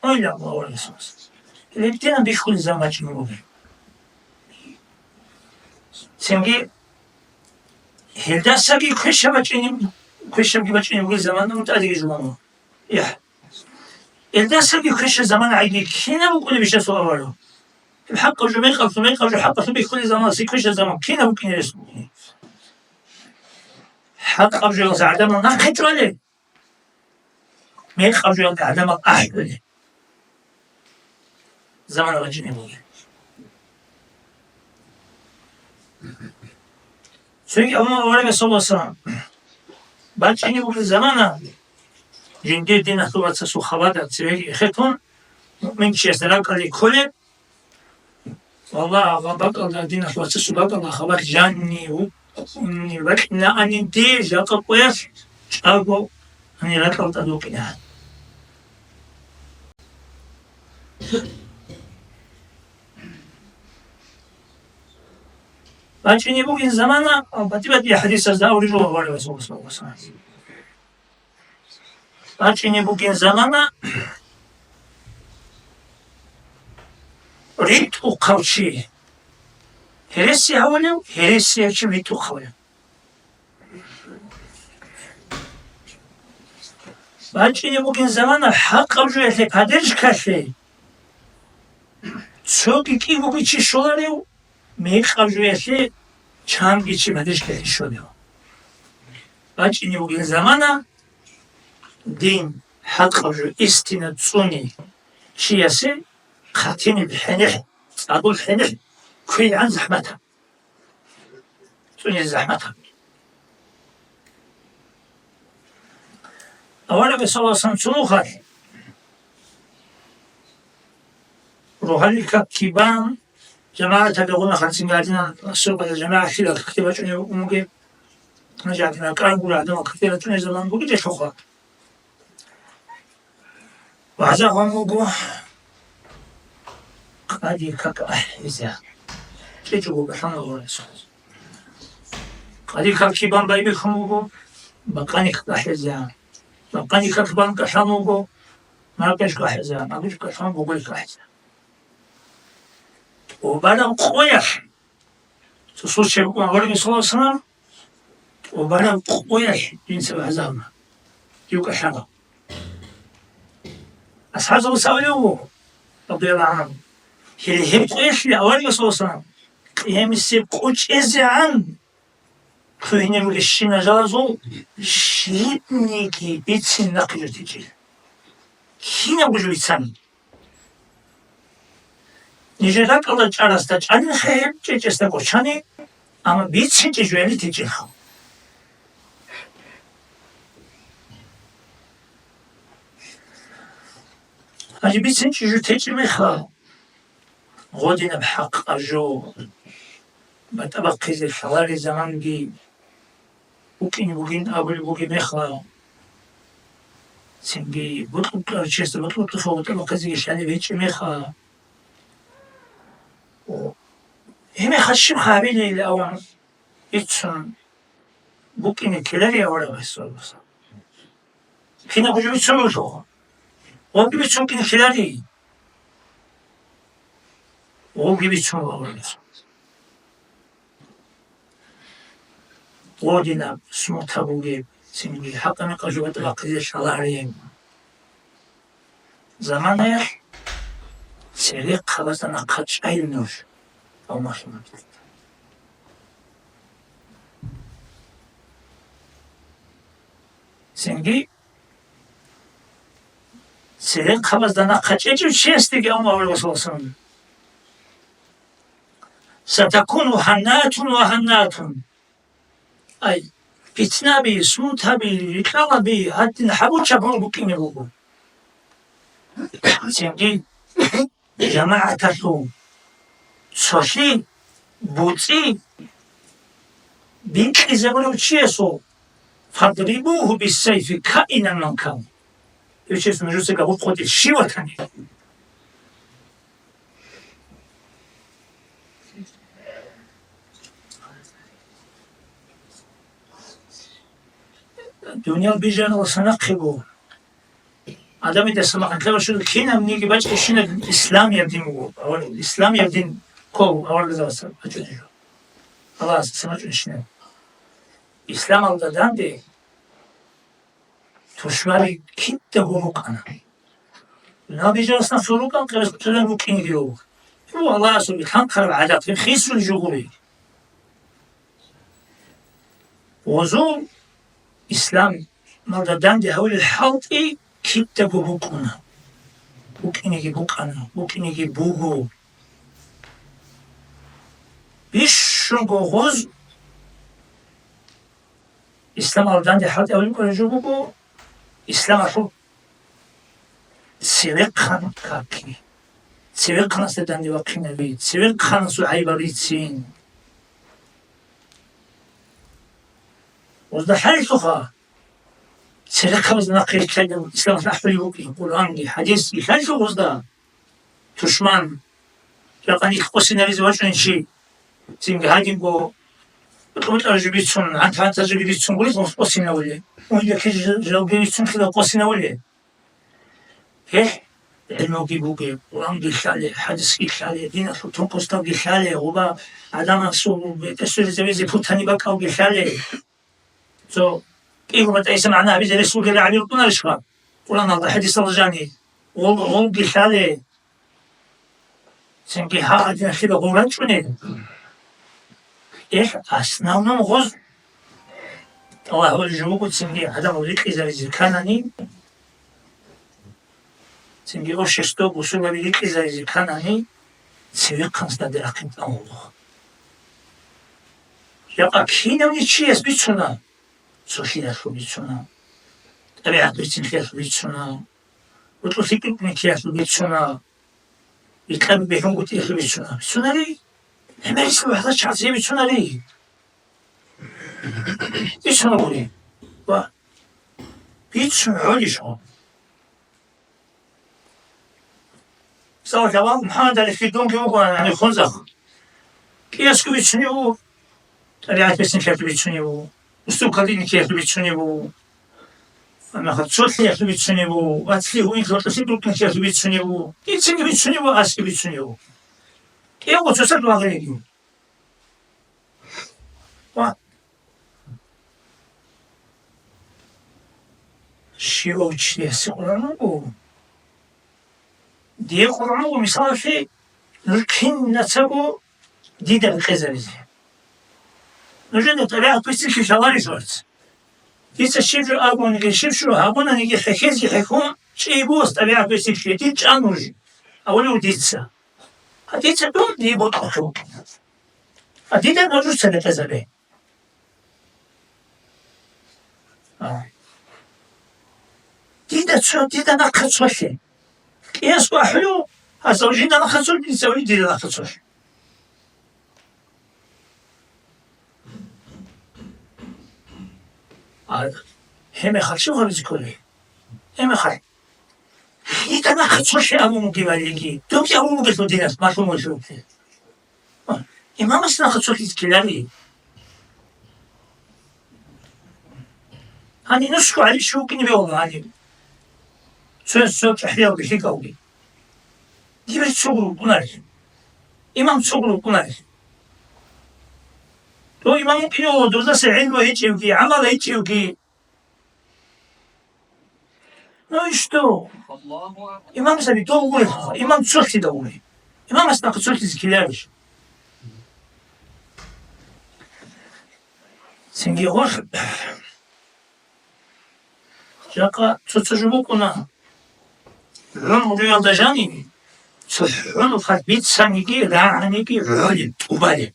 Ойла Аллагь ва Расулас. Гьеб тӀинаб бихьулеб заман бачӀине бугеб. Цинги гьелдасаги квешаб бачӀине, квешабги бачӀине бугеб заман мутӀадеги жубан. ИхӀ. Гьелдасаги квешаб заман гӀайги кинаб букӀунеб ишасул авараг? Гьеб хӀакъаб жо мекъаб, мекъаб жо хӀакъалъун бихьулеб заман, квешаб заман кинаб букӀине рес бугеб? ХӀакъаб жоялдаса гӀадамал нахъе чӀвалел, мекъаб жоялда гӀадамал ахӀулел замана бачӀине бугеб. Цоги абуна аварагас, саллаллагьу гӀалайгьи ва саллам, бачӀине бугеб замана, жиндир диналъул вацасул хабада цевеги эхетун, муъминчиясда ракӀалде кколеб, валлагь, гьаб бакӀалда, диналъул вацасул бакӀалда хабар жанни вукӀунни бакӀинаани, дир жакъа къоялъ чӀаго гьанир ракӀалда тӀад вукӀинаан. БачӀине бугин замана, батӀи-батӀи хӀадисазда аврижо аварагас, саллаллагьу гӀалайгьи ва саллам. БачӀине бугин замана ритӀухъав чи гьереси гьавулев, гьересияв чи ритӀухъавулев. БачӀине бугин замана хӀакъаб жоялъе поддержкалъе цоги кӀиго чи щоларев, мекъаб жоялъе чанги чи поддержкалъе щолев. БачӀине бугин замана дин, хӀакъаб жо, истина цӀуни чиясе хъатиниб хӀенихӀ, цӀадул хӀенихӀ квейгӀан захӀматаб. ЦӀунизе захӀматаб. Аварагас, саллаллагьу гӀалайгьи ва саллам, цо нухалъ рогьалил как кибан, жамагӀаталде гъуна ханцин гьадинан, асубада жамагӀат лъила как бачӀунев вугеб. Гьанже гьадин ракӀаргура гӀадамал квартира чӀуней заман бугелъулха. ВагӀза гьабун буго, къади как ахӀизе. ЧӀечӀого кӀалъана гьоресул. Къади как кибан байбихьун буго, бакъани как ахӀизе. Бакъани как бан кӀалъан буго, маркӀаш кӀахӀизе, магӀуш кӀалъан бугой кӀахӀизе. ТӀубараб къоялъ, цо случай букӀун аварагасул васана, тӀубараб къоялъ жинца вагӀза гьабуна, див кӀалъана. АсхӀабзабаз абулев вуго, радияллагьу гӀангьу, гьеле гьеб къоялъ аварагасул васана, къиямасеб къо чӀезегӀан, цо гьенир ругещина жалазул щибниги бицин нахъе жо течӀила. Кинабго жо бицани. Нижер ракӀалда чӀарасда чӀанилха гьеб чӀечӀесда кӀочани, амма бицинчӀеб жояли течӀелха. Гьанже бицинчӀеб жо течӀеб мехалъ, гъодинаб хӀакъаб жо батӀа бахъизе лъалареб заманги букӀине бугин абулеб бугеб мехалъ, цинги бокьукьарав чиясда бокьукьаха батӀа бахъизеги лъалеб гьечӀеб мехалъ, гьеб мехалъ щиб гьабилейилан бицун букӀине ккеларин аварагасул васана. Кинабго жо бицунелъул. Гъобги бицун букӀине ккеларин. Гъобги бицун аварагасул. Гъодинаб смута бугеб, цинги хӀакъа-мекъаб жо батӀа бахъизе лъалареб заманаялъ церехъабазда нахъа чӀайин нуж, гьав махьимат. Цинги церехъабазда нахъа чӀечӀев чиясдеги абуна аварагас, саллаллагьу гӀалайгьи ва саллам: «Сатакуну гьаннатун ва гьаннатун». Ай, питнаби, смутаби, рикьалаби гьадин гьабураб чагӀи букӀине буго. Цинги жамагӀаталъул цолъи, буцӀи бикьизабурав чиясул: «Фадрибугьу биссайфи каинан ман кан». Гьев чияс нужеца габур къотӀе щив ватани. Дуниял бижаралъа нахъе буго. Адамидаса магӀна лъабашуда кинабниги бачӀарабщинаб исламияб дин буго. Авар-, исламияб дин ккола аварагзабаца бачӀунеб жо. Аллагьасдаса бачӀунебщинаб. Исламалда данде тушмаби кидаго рукӀана. Набижарасда цо рукӀана, къиямасеб къоялъ рукӀинеги руго. Гьев Аллагьасул лъанхъараб гӀадат, гьеб хисулеб жо гури. Гъозул исламалда данде гьавулел хӀалтӀи кидаго букӀуна. БукӀинеги букӀана, букӀинеги буго. Бищунго гъоз исламалда данде хӀалтӀи гьавулеб кколеб жо буго, исламалъул цевехъан каки, цевехъанасда данде вахъинаби, цевехъанасул гӀайибал рицин. Гъозда хӀалалъуха, церехъабазда нахъе рилълъайилан исламалъ ахӀулеб букӀин, Къуръанги, хӀадисги лъалелъул гъозда. Тушман, жакъа нилъ къосинаризе вачӀунев чи, цинги гьадинго бутӀа-бутӀараб жо бицун, гӀанта-гӀантазеги бицун гурелъул къосинавулеб, ундаги жал-, жалги бицун ккелал къосинавулеб. Гьелъ гӀелмуги бугеб, Къуръанги лъалеб, хӀадисги лъалеб, диналъул тункъоставги лъалеб, гъуба гӀадамасул бетӀер сверизавизе путани бакӀалги лъалеб. Цо кӀиго батӀа гьесие магӀна гьабизе рес вугилан гӀадин рукӀунарищха? Къуръаналда, хӀадисалда жани, гъол-, гъолги лъалеб. Цинги гьагъадиналъе гъорачӀунел. Эх, основном гъоз тӀалаб гьабулеб жо буго, цинги гӀадамал рикьизаризе кканани, цинги обществоялъ гьесул гьаби рикьизаризе кканани, цевехъанасда рахъин тӀамулъ. Жакъа кинавниги чияс бицуна, цолъиялъул бицуна, тӀабигӀат берцинлъиялъул бицуна, бутӀрулъи кӀикӀнилъиялъул бицуна, рикьаби бегьунгутӀиялъул бицуна. Бицунари, гӀемерисел вагӀза чагӀазе бицунари. Бицунагури. Ва бицун гӀолищ гьун. Мисал, Лавал МухӀаммадалихъги дунги вуго, гьаниб хунзахъ. КӀиясго бицунев вуго, тӀабигӀат бецинлъиялъул бицунев вуго, устур калдиникиялъул бицунев вуго, амма цолъиялъул бицунев вуго, вацлъи гьуинлъи гьоркьоси дуркӀинлъиялъул бицунев вуго, дицинги бицунев вуго, асги бицунев вуго. КӀиявго цоцазда вагъиреги. Ва щивав чиясе Къуръан вуго. Дие Къуръан вуго, мисалалъе, нуж кинацаго дида рекъезабизе. Нужеда тӀабигӀат бицинлъи лъаларищ, вац? Дица щиб жо абуниги, щиб жо гьабунаниги хӀехьезе хӀехьон, чӀей бугос тӀабигӀат бицинлъи, дин чӀа нуж, абулев дица. А дица дун дие бокьулъул. А дида нужеца рекъезабе. А. Дида цо, дида нахъа цолъе. КӀиясго ахӀулев, гьасав жинда нахъа цолъе, дица дида нахъа цолъе. А гьеб мехалъ щиб гьабизе кколеб? Гьеб мехалъ. Дида нахъа цолъе абун бугебали, доб абун бугелъул диналъ малъун вугелъул. Имамас нахъа цолъизе ккелари. Гьаниб нусго гӀалимчи вукӀине бегьула гьаниб. Цо, цо чӀахӀиял бихьикалги. Дибир цо гур букӀунарищ. Имам цо гур букӀунарищ. Дов имам вукӀине вуго, дозаса гӀелму гьечӀевги, гӀамал гьечӀевги. Ну и что? Имам саби дов гурелъул, имам цолъида гуре. Имамас нахъа цолъизе ккеларищ? Цинги гъорлъ. Жакъа цо-цо жо букӀуна. ГӀумруялда жаниб цохӀо нухалъ бицаниги, рагӀаниги гӀолеб, тӀубалеб.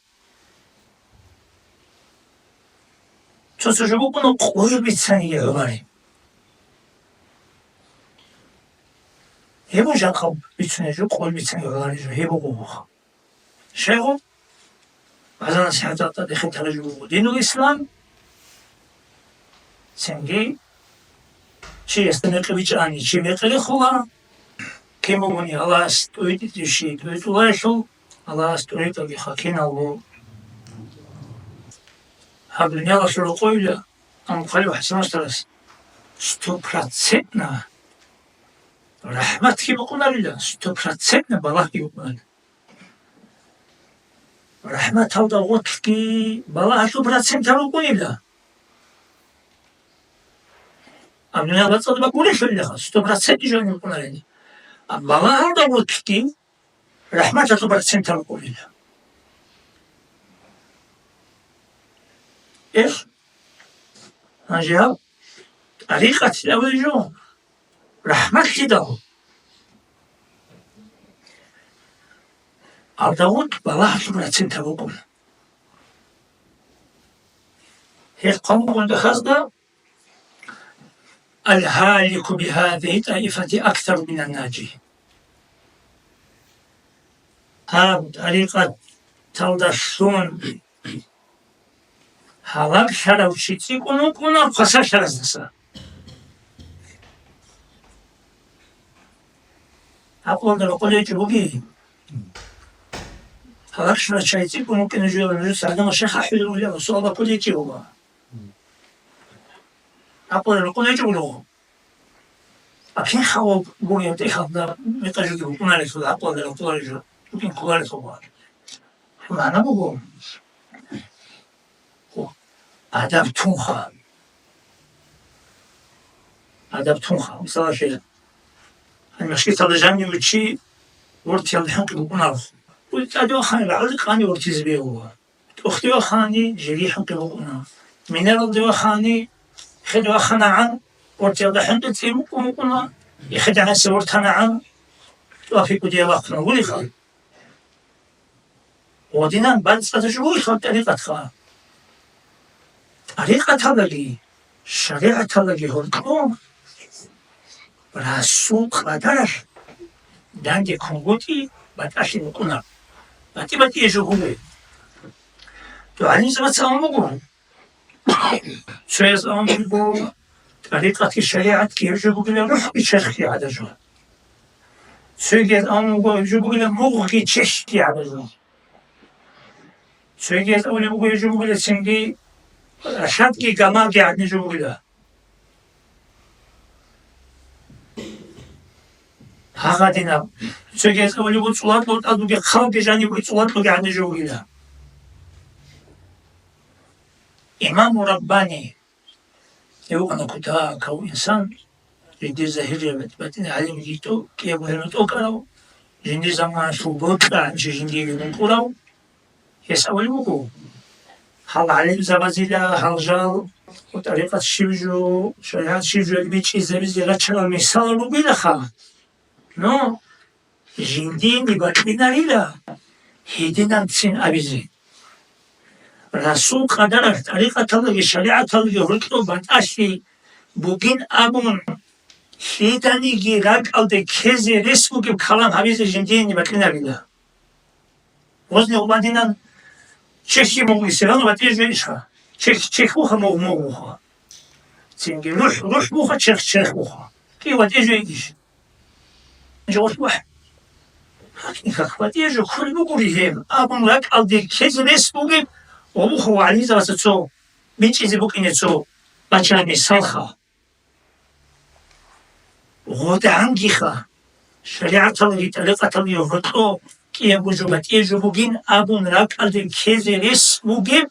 Цо-цо жо букӀуна къойил бицаниги гӀолареб. Гьеб жакъа бицунеб жо, къойил бицаниги гӀолареб жо, гьеб буго буха. Щайгу? ВагӀза-насихӀаталда тӀаде хетараб жо буго динул ислам. Цинги чиясда мекъи бичӀчӀани, чи мекъи рехула. Кин бугони Аллагьас тӀуй тӀитӀищи тӀуй тӀуларелъул, Аллагьас тӀуритӀаги хакиналъул. Гьаб дуниялалъул рокъойила, амма хъалив ХӀасан устарас стопроцентно рахӀматги букӀунарила, стопроцентно балагьги букӀунарила. РахӀматалда гъорлъги балагьалъул процентал рукӀунила. Амма дуниял бацӀцӀадаб бакӀулелъулилаха, сто процент жо букӀунарани. Амма балагьалда гъорлъги рахӀматалъул процентал рукӀунила. Эх, гьанже гьаб тӀарикъатилан абулеб жо. РахӀматлъидал. Алда гъорлъ балагьалъул процентал букӀуна. Гьеб хъван буго дагьазда: «Ал-гьалику бигьазихи ттаифати аксару минан-наджи». Гьаб тӀарикъаталдалъун гьалаглъарав чи цӀикӀкӀун вукӀуна хвасарлъараздаса. ГӀакълалда рокъолей гьечӀеб бугищ? Гьалаглъарав чи цӀикӀкӀун вукӀине жо нужеца гӀадамал щай хӀалхӀулеб бугеб суал бакулей гьечӀеб буго. ГӀакълалда рокъолей гьечӀеб буго. А кин хавал бугеб тӀехьалда мекъи жоги букӀунарелъул, гӀакълалда рокъолареб жо, букӀин кколарелъул. МагӀна буго, адаб тунха. Адаб тунха. Мисалалъе, гьаниб мажгиталда жанив чи вортиялда хӀинкъи букӀунарухъ. Ул тӀаде вахъани рагӀул къани вортизе бегьула. ТӀухьде вахъани жеги хӀинкъи букӀуна. Минералде вахъани, хеде вахъанагӀан, вортиялда хӀинкъи цӀи букӀун букӀуна, эхеде гӀаси вортанагӀан, тӀуафикӀудие вахъуна. Гьулихъан. Гъодинан бацӀцӀадаб жо буго тӀарикъатха. ТӀарикъаталдаги шаригӀаталдаги гьоркьоб расул къадаралъ данде кунгутӀи батӀалъи букӀуна. БатӀи-батӀие жо гьуре. ДугӀалинзабаца абун буго: Цояз абун буго, тӀарикъатги шаригӀатги гьеб жо бугила, рухӀги черхги гӀадаб жо. Цояз абун буго, гьеб жо бугила, мугъги чехьги гӀадаб жо. Цояз абулеб буго, гьеб жо бугила цинги, рахӀатги гамалги гӀадин жо бугила. Гьагъадинаб. Цоги гьезда вали буцӀулакьул тӀад бугеб хъалги жаниб буцӀулакьуги гӀадин жо вугила. Имаму Раббани, гьев вукӀана кутакав инсан, жиндир загьирияб батӀияб гӀалимги тӀо-, кӀиябго гьенив тӀокӀарав, жиндир заманалъул бокьа жиндиего ункъурав, Гьес абулеб буго, гьал гӀалимзабазила гьал жал тӀарикъат щиб жо, шаригӀат щиб жо бичӀчӀизабизе рачарал мисалал ругилаха, но жиндие бакьинарила гьединанцин абизе. Расул къадаралъ тӀарикъаталдаги шаригӀаталдаги гьоркьоб батӀалъи бугин абун, лъиданиги ракӀалде ккезе рес бугеб калам гьабизе жиндие бакьинарила. Возни гъубадинан чехьи мугъ исегьан ватӀеж ве ишха. Чехь, чехь вуха, мугъ, мугъ вуха. Цинги рухӀ, рухӀ вуха, черх, черх вуха. КӀи ватӀеж ве иш. Жо вахӀ. Гьакъикъат ватӀеж кколеб бугури гьеб, абун ракӀалде ккезе рес бугеб, ва вуха ва гӀалимзабаца цо, бичӀчӀизе букӀине цо бачараб мисалха. ГъодагӀангиха, шаригӀаталги тӀарикъаталги гьоркьо кӀиябго жо батӀияб жо бугин абун ракӀалде ккезе рес бугеб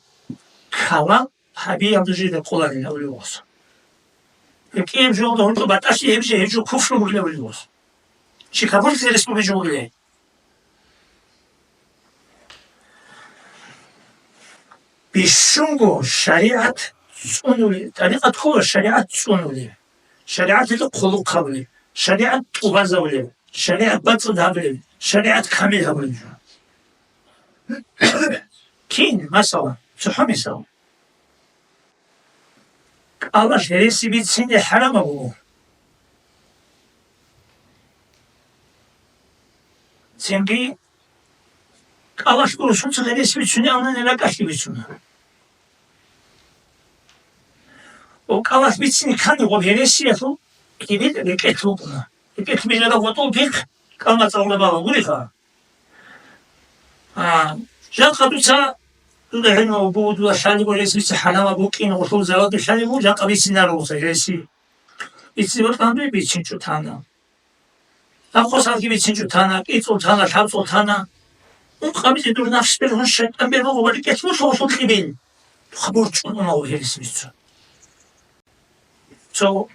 калам гьабиялда жида кколарин абулев вугьас. Гьеб кӀияб жоялда гьоркьоб батӀалъи гьеб же, гьеб жо куфру бугилан абулев вугьас. Чи кабурзе рес бугеб жо бугилан? Бищунго шаригӀат цӀунули, тӀарикъат ккола шаригӀат цӀунули, шаригӀаталда хъулухъ гьабули, шаригӀат тӀубазабули, шаригӀат бацӀцӀад гьабули, шаригӀат камил гьабули жо. Кин, масала, цохӀо мисал. КӀалалъ гьереси бицине хӀарамаб буго. Цинги кӀалалъ урусунца гьереси бицунеанани ракӀалъи бицуна. Ва кӀалалъ бицине ккани гъоб гьересиялъул кибил рекӀелъ букӀуна. РекӀелъ бижараб гъотӀол бихъ кӀал мацӀалда бала гуриха. А, жакъа дуца, дуда гьенив буго, дуда лъалеб гьереси бица хӀарамаб букӀин, гъолъул заваби лъалеб буго, жакъа бицинаро гъоса гьереси. Бицине бокьанде бицинчӀо тана. Ахъосалги бицинчӀо тана, кӀицӀул тана, лъабцӀул тана. Ункъабизе дур нафс бергьун шайтӀан бергьун гъоба рекӀелъ мусуллъун кьибил. Хабур чӀун унав гьересица. Цо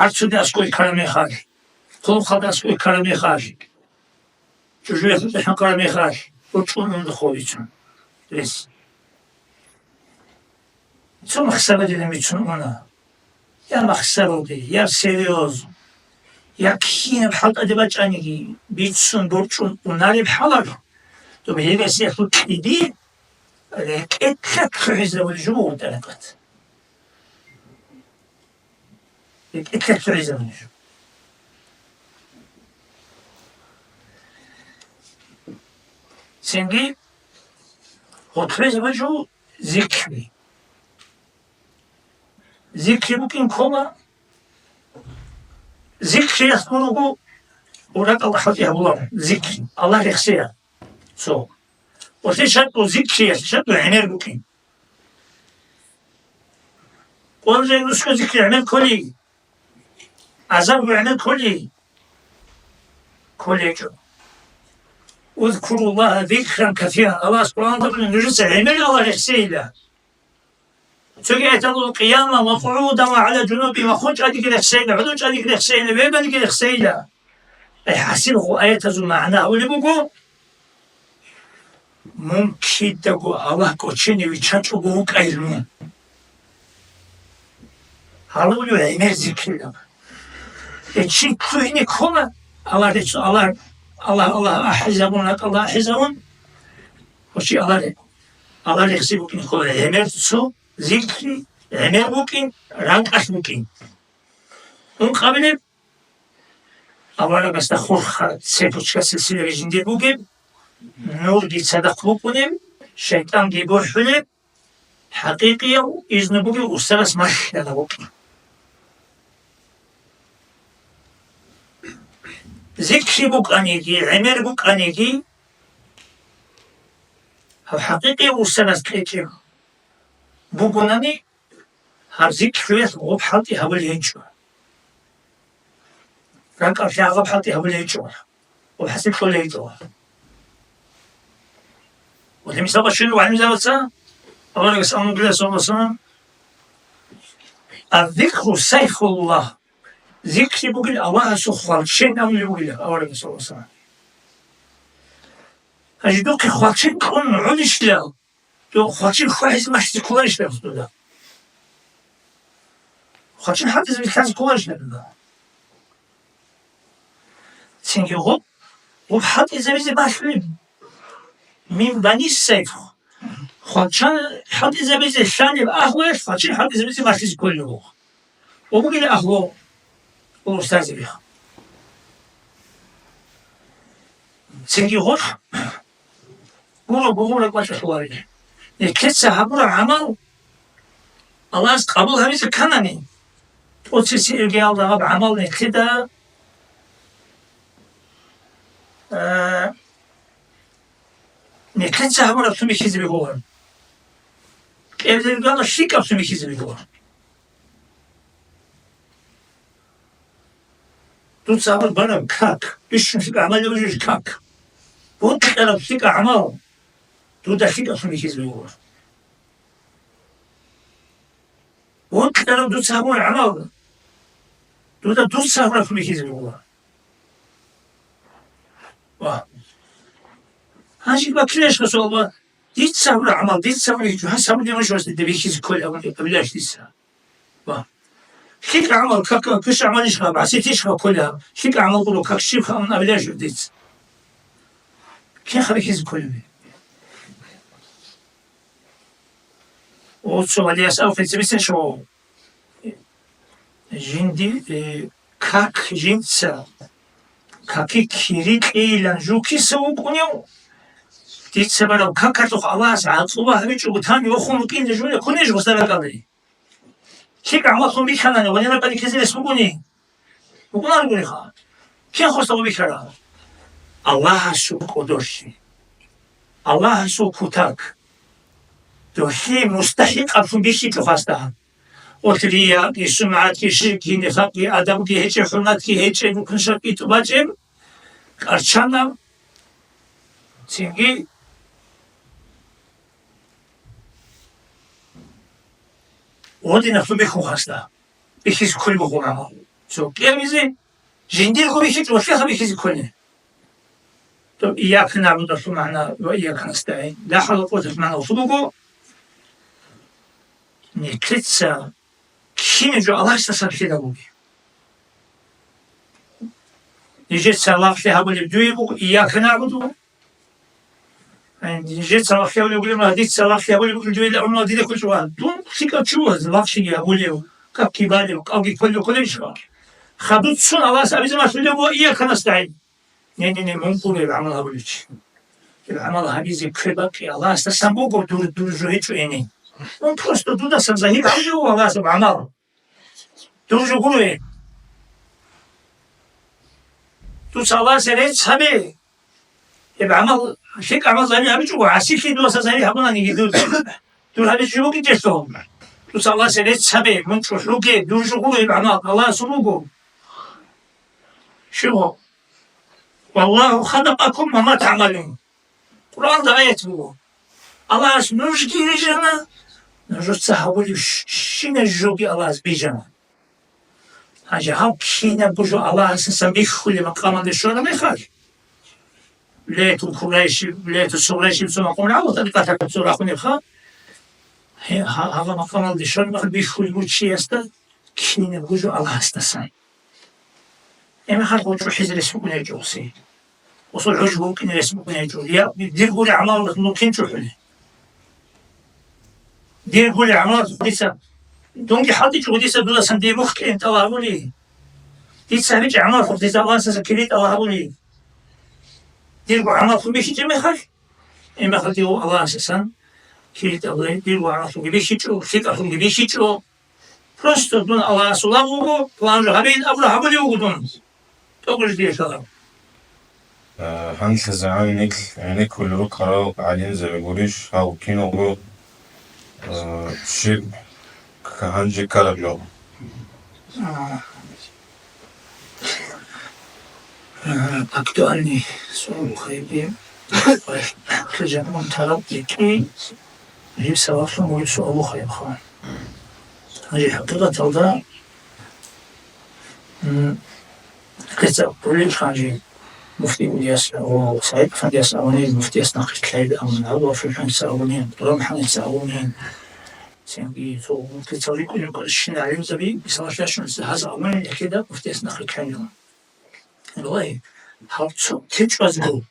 арцуде аскӀой ккараб мехалъ, хъулухъалда аскӀой ккараб мехалъ, чӀужуялъул тӀехӀан ккараб мехалъ, гьоркьун унда хобицун рес. Цо махсарадилан бицун уна. Я махсаралде, я серьёз, я кинаб хӀалтӀаде бачӀаниги бицун борчӀун унареб хӀалалъ, доб гьересиялъул кьиди рекӀелъа лъугӀизабулеб жо буго тӀарикъат. РекӀелъа лъугӀизабулеб жо. Цинги гъорлъ гьабулеб жо зикри. Зикри букӀин ккола, зикриялъ гурого уракӀалда хӀалтӀи гьабуларо, зикри, Аллагь рехсеян. Цо. Ва лъишатӀу зикриялъ, лъишатӀу гӀемер букӀин. Къуръан русго зикри гӀемер кколи, азарго гӀемер кколи, кколей гьечӀо. Узкуруллагьа зикран касиран. Аллагьас Къуръанда абуна, нужеца гӀемер Аллагь рехсейила. Цоги аяталда: «Къияман ва къугӀудан ва гӀала жунубин», ва хун чӀвадиги рехсейила, гӀодов чӀвадиги рехсейила, вебаниги рехсейила. Ай, гьасил гъо аятазул магӀна гьабулеб буго, мун кидаго Аллагь кӀочене виччачӀого вукӀайил мун. Гьалулев гӀемер зикрилан. Э, чи лъугьине ккола, Аллагь рецо, Аллагь, Аллагь, Аллагь ахӀизабун, ракӀалда ахӀизабун, ва чи Аллагь ре-, Аллагь рехси букӀине ккола, гӀемер цо зикри, гӀемер букӀин, ракӀалъ букӀин. Ункъабилеб, аварагасда хурхараб цепочка, силсилаби жиндир бугеб, нурги цадахъ букӀунеб, ШайтӀанги бухӀулеб, хӀакъикъияв изну бугев устарас малъана вукӀин. Зикри букӀаниги, гӀемер букӀаниги, гьав хӀакъикъияв устарас кьечӀеб бугонани, гьаб зикруялъ гъуб хӀалтӀи гьабулей гьечӀо. РакӀалъе гьаб хӀалтӀи гьабулей гьечӀо. Гъуб хӀасил кьолей гьечӀо. Ва мисал бачун гӀалимзабаца, Аллагьас амру билан саллаллагьу гӀалайгьи ва саллам, «Аз-зикру сайфуллагь», зикри бугел Аллагьасул хвалчен абулеб бугила аварагас, саллаллагьу гӀалайгьи ва саллам. Гьанже духъе хвалчен кьун гӀунищилан, дов хвалчен хвахӀизе малъизе кколарищилан дуда? Хвалчен хӀалтӀизабизе лъазе кколарищилан дуда? Цинги гъуб, гъуб хӀалтӀизабизе балъулеб мин бани сайф. Хвалчан хӀалтӀизабизе лъалеб агьлуялъ хвалчан хӀалтӀизабизе малъизе кколеб буго. Ва бугила агьлу устарзабиха. Цинги гъоркь гуро гугъура кӀвачӀалъуларин. Нилъеца гьабураб гӀамал Аллагьас къабул гьабизе кканани, тӀоцесиги гьабураб гӀамал нилъеда, а, нилъеца гьабураблъун бихьизабигулан. КӀерзелгала лъикӀаблъун бихьизабигулан. Дуца гьабураб бараб как, бищун лъикӀа гӀамал гьабулел как. Бокьараб лъикӀа гӀамал дуда лъикӀаблъун бихьизабигулан. Бокьараб дуца гьабураб гӀамал дуда дуца гьабураблъун бихьизабигулан. Ва гьанже баккилищха суал, ва дица гьабураб гӀамал, дица гьабураб гьечӀо, гьас гьабулеб муш вас дида бихьизе кколеб абулеб, абилаш дица. Ва лъикӀа гӀамал, как, квеш гӀамалищха, бахсетищха кколеб, лъикӀа гӀамал гуро, как щибха абилаш дица. Кин хабихьизе кколеб? Оцо валияс абухъе цебесин шо. Жинди, э, как жинца, каки кири кьейилан жукиса вукӀунев, дица барав какалъухъ Аллагьас гӀакълуба гьабичӀого тани вохун вукӀинде жуля кунеж гъусда ракӀалде. ЛъикӀ гӀамаллъун бихьанани, гъунира къарихьизилес бугони? БукӀунаргуриха. Кин хосда гъуб бихьара? Аллагьасул кӀодорлъи. Аллагьасул кутак. Духъе мустахӀикъаблъун бихьичӀо хасда. Гъолъ риякъги, сумгӀатги, ширкги, нифакъги, адабги гьечӀеб, хӀурматги гьечӀеб, рукнашатги тӀубачӀеб, къарчанаб, цинги гъодинаблъун бихьун хасда. Бихьизе кколеб буго гӀамал. Цо кӀиабизе, жиндирго бихьичӀо, лъиха бихьизе кколеб. Тоб «Ийяка нагӀбуду»-лъул магӀна ва «Ийяка настагӀин». ЛахӀалда къотӀалъ магӀна гъосул буго, нилъеца кинаб жо Аллагьасдасан лъеда бугеб. Нижеца лагълъи гьабулеб дуе буго «Ийяка нагӀбуду». Нижеца лагълъи гьабулеб бугеб, дица лагълъи гьабулеб бугеб дуе, амма дида кколчӀо, дун лъикӀав чи вугьаз, лагълъиги гьабулев, какги балев, кӀалги кколев кколебищха? Хадуб цун Аллагьас абизе малъулеб буго «Ийяка настагӀин». Не, не, не, мун гуро гьеб гӀамал гьабулев чи. Гьеб гӀамал гьабизе квер бакъи Аллагьасдасан буго, дур, дур жо гьечӀо гьениб. Мун просто дудасан загьир гьабулев вуго Аллагьасул гӀамал. Дур жо гуро гьеб. Дуца Аллагьасе рецц гьабе. Гьеб гӀамал, лъикӀ гӀамал загьир гьабичӀого, гӀасилъи дуаса загьир гьабунаниги дур. Дур гьабичӀого букӀинчӀелъул. Дуца Аллагьасе рецц гьабе, мун чӀухӀуге, дур жо гуро гьеб гӀамал, Аллагьасул буго. Щиб гьеб? «Валлагьу халакъакум ва ма тагӀмалун». Къуръанда аят буго. Аллагьас нужги рижана, нужеца гьабулеб щ-, щинаб жоги Аллагьас бижана. Гьанже гьаб кинабго жо Аллагьасдасан бихьулеб макъамалде щвараб мехалъ, Лейлатул Кубрайщиб, Лейлатул Сугърайщиб цо макъам гьабула, тӀарикъаталъ цо рахунебха. Гье, гьа-, гьаб макъамалде щвараб мехалъ бихьулеб буго чиясда кинабго жо Аллагьасдасан. Гьеб мехалъ гъочӀо хӀезе рес букӀине гьечӀо гъосе. Гъосул гӀужбу букӀине рес букӀине гьечӀо. Я, дир гури гӀамал мун кин чӀухӀули? Дир гури гӀамал дица, дунги хӀалтӀичӀого дица дудасан дир мухь кьейин тӀалаб гьабули? Дица гьабичӀеб гӀамалалъухъ дица Аллагьасдаса кири тӀалаб гьабули? Дирго гӀамаллъун бихьичӀеб мехалъ, Гьебмехалъ дир Аллагьасасан кири тӀад дир вагӀалъулги бихьичӀо, лъикӀалъулги бихьичӀо. Просто дун Аллагьасул лагъ вуго, план жо гьабейин абура гьабулев вуго дун. ТӀокӀулъ дие лъала. Э, гьанлъа загӀан нилъ гӀенеккулел рукӀарал гӀалимзаби гурищ гьав киналго, э, щиб к-, гьанже ккараб жо? А, а, актуальный суал хайби. Хъижан тараб дикьи, гьеб сабаблъун гьеб суал хайбха. Гьанже хӀакъикъаталда, м, Хъица гьулел ханжи муфти Ильяс, о, СагӀид-Афандияс абунин, муфтияс нахъе лъайда абун, гьаб ва ФурхӀанца абунин, ТӀураб МухӀамадица абунин. Цинги цо муфтица рикӀкӀунев щин гӀалимзаби, мисалалъе щун, гьаз абунин, гьелъида муфтияс нахъе лъайда. Валлагьи, гьав цо течӀвазго,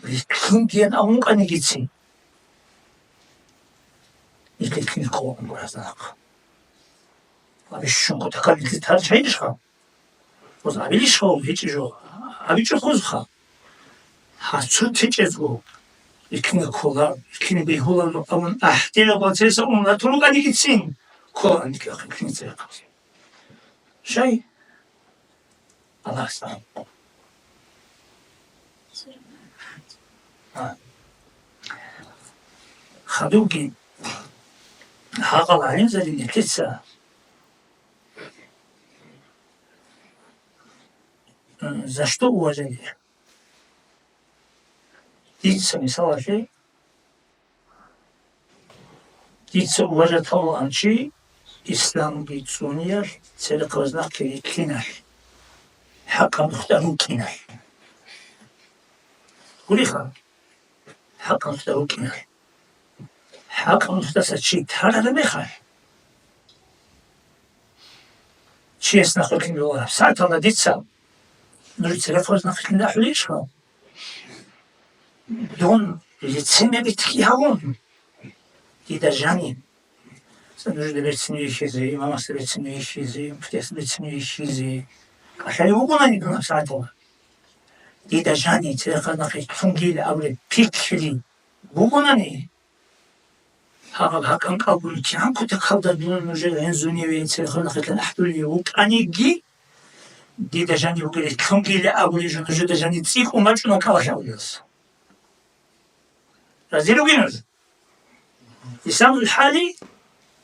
рилълъунгиян абун къанигицин. Нилъедлъин кколан гуразда нахъ. Ва бищун кутакалилъи тарчайдешха? Гъоз абилищха гьечӀеб жо? АбичӀо хозха. Гьацун течӀезго, рилълъине ккола, рилълъине бегьуларо абун ахӀдинаб процесса ун ратун рукӀанигицин, ккола никахъе рилълъине церехъабазе. Щай? Аллагьас абун. А. Хадубги гьагъал гӀалимзаби нилъеца За что уважение? Дица, мисалалъе, дица уважать гьавулаан чи исламги цӀуниялъ, церехъабаз нахъе рилълъиналъ, хӀакъаб нухда рукӀиналъ. Гуриха, хӀакъаб нухда рукӀиналъ. ХӀакъаб нухдаса чи тарараб мехалъ, чияс нахъе рилълъине вугеб сагӀаталда дица нуж церехъабаз нахъе рилълъине ахӀулищха? Дун лицемеритги гьавун, дида жаниб. Ца нужеда берцин вихьизе, имамасда берцин вихьизе, муфтиясда берцин вихьизе. КӀалъалев вугонани дун гьаб сагӀаталда. Дида жаниб церехъабаз нахъе рилълъунгейилан абулеб пикри бугонани, гьагъаб гьакъан кӀалгун кигӀан кутакалда дун нужер гӀинзуневе, церехъабаз нахъе рилълъине ахӀдулев вукӀаниги, дида жаниб бугеб рилълъунгейилан абулеб жо нужеда жаниб цӀикӀкӀун бачӀуна кӀалалъ абулеб. Рази ругин нуж? Лисанул хӀали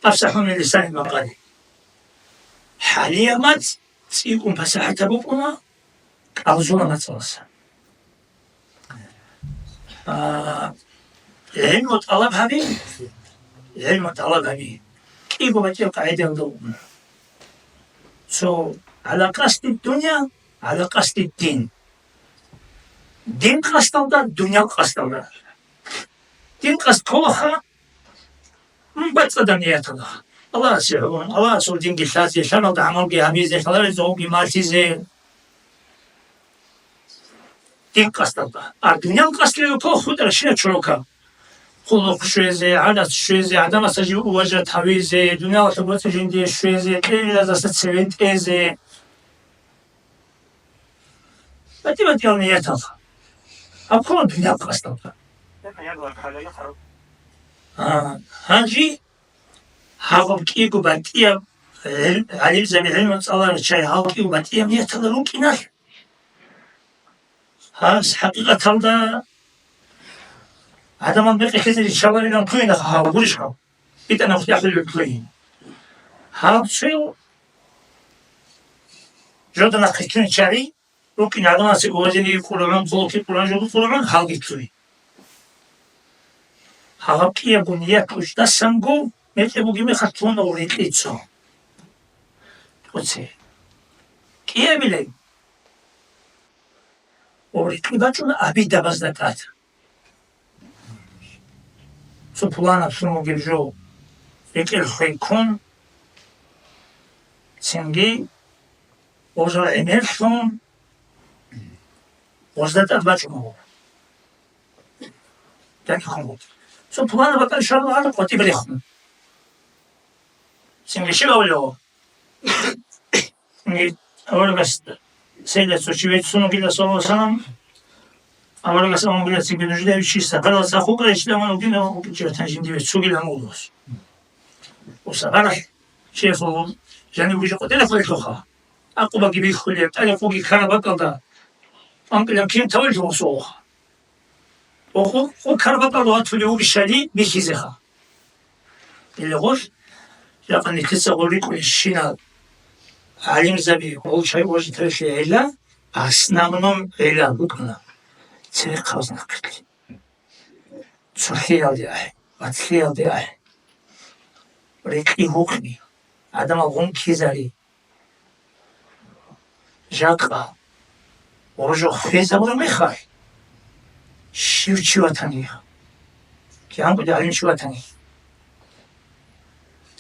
афсахӀу мин лисанил макъали. ХӀалияб мацӀ цӀикӀкӀун пасихӀатаб букӀуна кӀалзулаб мацӀалдаса. А, гӀилму тӀалаб гьаби, гӀилму тӀалаб гьаби. КӀиго батӀияб къагӀидаялда вукӀуна. Цо гӀала къасди дунъя, гӀала къасди дин. Дин къасдалда, дунъял къасдалда. Дин къасд кколаха, м, бацӀцӀадаб нияталда. Аллагьасе гӀоло, Аллагьасул динги лъазе, лъималда гӀамалги гьабизе, хӀалалазда гьобги малъизе. Дин къасдалда. А дунъял къасдалда ккола хутӀарабщинаб чорока. Хъулухъ щвезе, гӀарац щвезе, гӀадамасда жив уважать гьавизе, дуниялалъул боцӀи жиндие щвезе, кьериязасда цевен тӀезе. БатӀи-батӀиял нияталда. Гьаб ккола дунъял къасдалда. А, гьанже гьаб кӀиго батӀияб гӀил-, гӀалимзаби гӀилму цӀаларел чагӀи гьаб кӀиго батӀияб нияталда рукӀиналъ. Гьас хӀакъикъаталда гӀадамал мекъи лъезе риччаларилан лъугьинаха гьав, гурищ гьав? БитӀана хутӀи ахӀулел лъугьин. Гьав цо жода нахъе лъугьин чагӀи рукӀин гӀадамасе уважение кьурагӀун, хъулухъи кьурагӀун, жо кьурагӀун, гьалги лъугьин. Гьаб кӀиябго ният кьучӀдасанго мекъи бугеб мехалъ лъугьуна гъоркье цо. ТӀоце. КӀиабилеб? Гъоркье бачӀуна абидабазда тӀад. Цо пуланаблъун вугеб жо рекӀел хвей ккун, цинги гъожал гӀемерлъун, гъозда тӀад бачӀун буго. Дакихъун буго. Цо пуланаб бакӀалде щварал гьарун къватӀиб рехун. Цинги щиб абулеб? Цинги аварагас цеда цо чи веццун вугила, саллаллагьу гӀалайгьи ва саллам, Аварагас аман гуляцинги нужда вичи сахарал сахукъа ишламан угин аман укичи ватан жиндиве цугил амулус. Усахарал чиясул жаниб гужи къотӀела хвеллъуха. Акъубаги биххулеб, тӀаде къуги карабакӀалда анкӀилан кин тавил жугьусулха. Къу-, къу карабакӀалда ватулев вугищали бихьизеха. Илгъуш, жакъа нилъеца гъорикӀулищинал гӀалимзаби гъол чай божитаралъе гӀилла, основном гӀилла букӀана церехъабаз нахъилъи. ЦохӀиялде ахӀе, вацлъиялде ахӀе. Рекъи гьукъи, гӀадамал гъункизари. Жакъа гъожо хвезабураб мехалъ, щив чи ватани, кигӀан гӀалим чи ватани,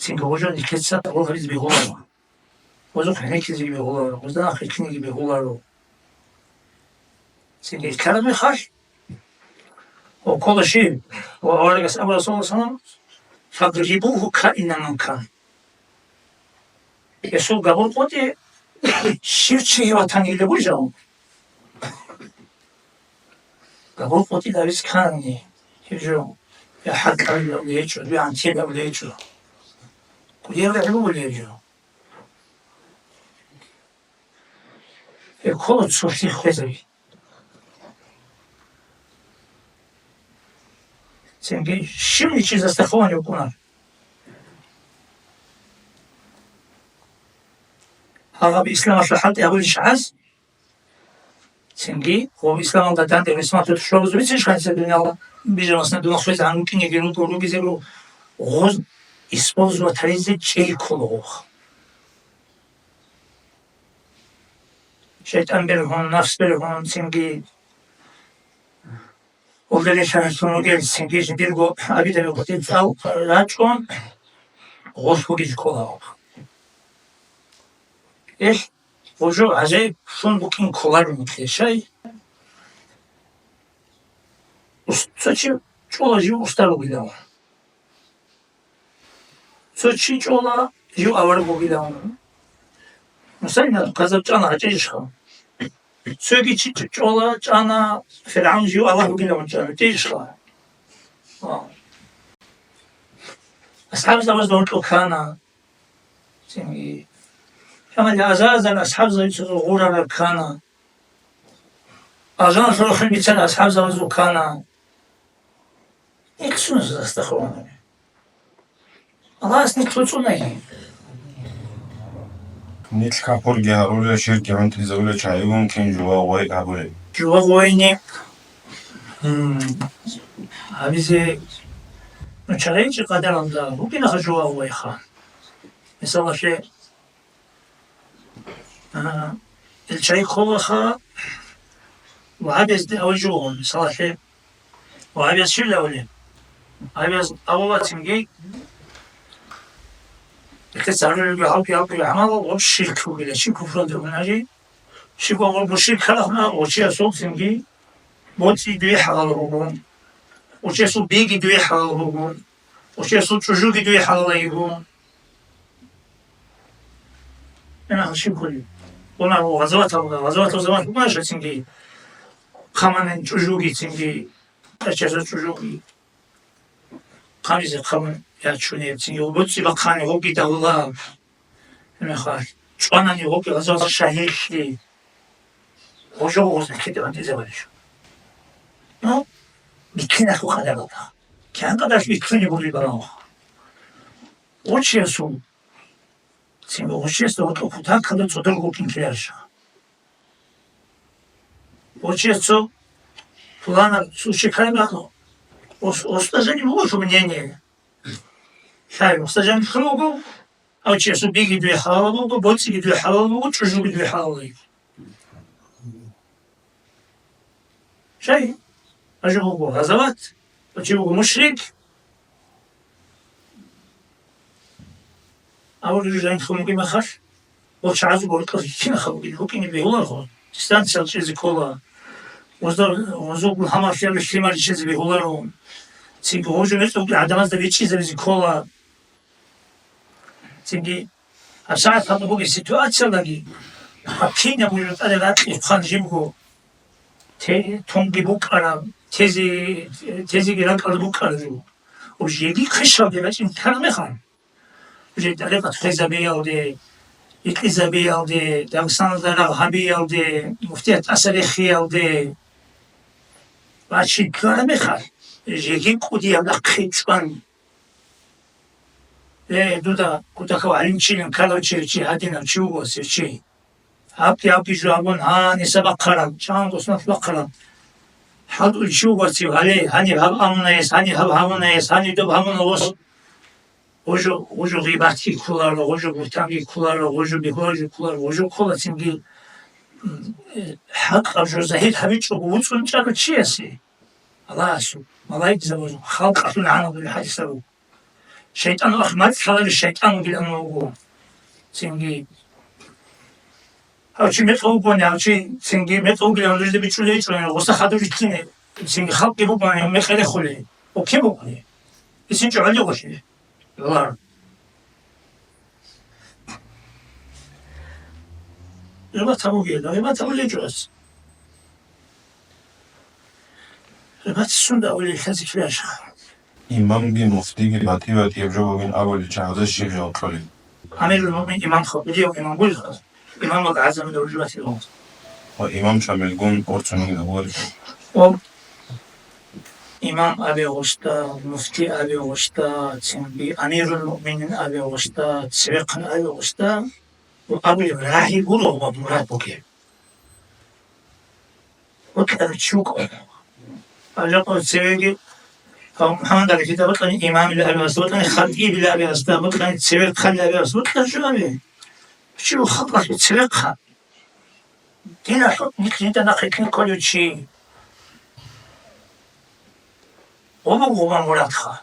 цинги гъожо нилъеца гъол гьабизе бегьуларо, гъозухъ гӀенеккизеги бегьуларо, гъозда ахӀи ккиниги бегьуларо. Цинги лъараб мехалъ, ва ккола щив, ва аварагас абула, саллаллагьу гӀалайгьи ва саллам, «Фадрибугьу каинна ман кан». Гьесул габур къотӀи, щив чи ватанила бужав. Габур къотӀи дарис ккани, гьев жо, я хӀакъабилав гьечӀо, я антилав гьечӀо. Кудияб гӀелму гьечӀо. Гьеб ккола цолъи хвезаби. Цинги щивни чи застрахование вукӀуна. Гьаб исламалъул хӀалтӀи гьабулищ гӀаз, цинги гъоб исламалда данде ресматул тушабуз бицин шансе дунияла бижамасна дунахъе гьануккинеги руго ругизе ру гъоз использовать гьаризе чӀей ккола гъох. ШайтӀан бергьун, нафс бергьун, цинги гьелда релълъаралъун ругел, цинги жиндирго абидаб гъутӀи цӀал рачӀун, гъолъ бугел ккола. Эх, гъожо гӀажаиблъун букӀин кколарун нилъее, щай? Ус-, цо чи чӀола жив устар вугилан. Цо чи чӀола жив авараг вугилан. Мусайна хъазаб чӀана гьачӀищха? Цоги чи чӀ-, чӀола чӀана ФиргӀавн жив Аллагь вугилан чӀана, чӀищха? Ва асхӀабзабаз доркьо ккана. Цинги. Гьанже азар-азар асхӀабзабицазул гъурараб ккана. Азан лъурахъин бицана асхӀабзабазул ккана. Ил суназда астахъуранани. Аллагьас нилъ цӀунаги. Нилъ капурги гьарулел, ширкги гӀунтӀизавулел чагӀигун кин жував гъой гьабулеб? Жував гъойни, м, гьабизе, ну, чагӀи чи къадаралда букӀинаха жував гъойха. Мисалалъе, А, ил чай кколаха, вагьабиязде авай жугьун, салахӀе. Вагьабияз щиб авлеб? Вагьабияз авула цинги, ихтияр гьабулеб гьалги-гьалги гӀамал ва ширк вугила, чи куфралда гьунажи, чи гьаб мушрик ккарахъна, ва чиясул цинги боцӀи дуе хӀалал бугун, ва чиясул биги дуе хӀалал бугун, ва чиясул чӀужуги дуе хӀалал йигун. Ина гьаши кколин. Гъунар гъазаватал, гъазаватал заман букӀунаша цинги, хъаманин чӀужуги цинги, къечазул чӀужуги. Хъамизе хъаман ячунеб цинги, боцӀи бахъани гъоги давла. Ина хал. ЧӀванани гъоги гъазаватал шагьидлъи. Гъожо гъоз бихьиде бандизабалищ. Ну, биккинахъу къадаралда. КигӀан къадаралъ биккуни бугеб барав. Гъочиясул Цинги гъочиясда гъотӀа кутакалда цӀодор гъукӀин ккеларищха? Гъочияс цо пуланаб случай ккараб бакӀ, ос-, устӀа жаниб буго мнение. Лъай, устӀа жаниб хьул буго, гъочиясул биги дуе хӀалал буго, боцӀиги дуе хӀалал буго, чӀужуги дуе хӀалал буго. Шай, гьажи буго гъазават, ва чи буго мушрик. Авараг жаниб хьул бугеб мехалъ, гъол чагӀазул гъоркьаз кинаха бугеб, букӀине бегьуларого, дистанциял чӀезе ккола, гъозда-, гъозул гьамал лъимал риччазе бегьуларо, цинги гъожо мецӀ бугеб гӀадамазда бичӀчӀизабизе ккола. Цинги гьабсагӀат гьаб бугеб ситуациялдаги, гьаб кинаб мужутӀалил ракьи хъван жибго, те-, тунги букӀараб, тезе-, тезеги ракӀалда букӀараб жо. Жеги хъишалде рачӀин ккараб мехалъ, жеги тӀарикъат хвезабиялде, икьизабиялде, Дагъистаналда рагъ гьабиялде, муфтият тӀаса рехиялде бачине ккараб мехалъ, жеги кӀудияб нахъе чӀван. Э, дуда кутакав гӀалимчилан ккарав чи, чи гьадинав чи вуго, сев чи. Гьабги, гьабги жо абун, гьаниса бахъараб, чанго сунат бахъараб. ХӀалтӀулев чи вуго, сев гьале, гьаниб гьаб амунаес, гьаниб гьаб гьамунаес, гьаниб доб гьамуна ос. Гъужу, гъужу гъибатги кколаро, гъужу бугьтанги кколаро, гъужу бигьула жо кколаро, гъужу ккола цинги, м, э, хӀакъаб жо загьир гьабичӀого вуцӀцӀун чӀарав чиясе. Аллагьасул, малаикзабазул, халкъалъул гӀанабулеб хӀадисаб буго. ШайтӀан ахмад лъаларев шайтӀан вугилан вуго. Цинги гьав чи мекъав вугони, гьав чи цинги мекъав вугилан нужеда бичӀчӀулей чӀвани, гъуса хадур итлъине, цинги халкъги бугони, мекъи рехулей. Окей бугони. ИсинчӀо гьалли гъолъи. Гьалар. Гъибат гьабуге, гъибат гьабулей чӀвас. Гъибат сунда авулей лъазе ккелаша. Имамги муфтиги батӀи-батӀияб жо бугин абулел чагӀазда щиб жаваб кьолеб? Амирул муъмин имам хабулев имам гуйха, имам ва гӀазамил уржубатил. Ва имам чӀамилгун орцунги гьавури. Ва имам абе гъущта, муфти абе гъущта, цинги амирул муъминин абе гъущта, цевехъан абе гъущта, ва абулеб рагӀи гуро ва мурад бугеб. Бокьарав чи вукӀо. Гьале цевеги, гьав МухӀаммад ГӀалихида бокьани имамила абиас, бокьани хатӀибила абиас, бокьани цевехъанила абиас, бокьарав чи абе. Чи халкъалъе цевехъан. Дин ахӀун, нилъ жинда нахъе кин кколев чи. Гъоба гъоба мурадха.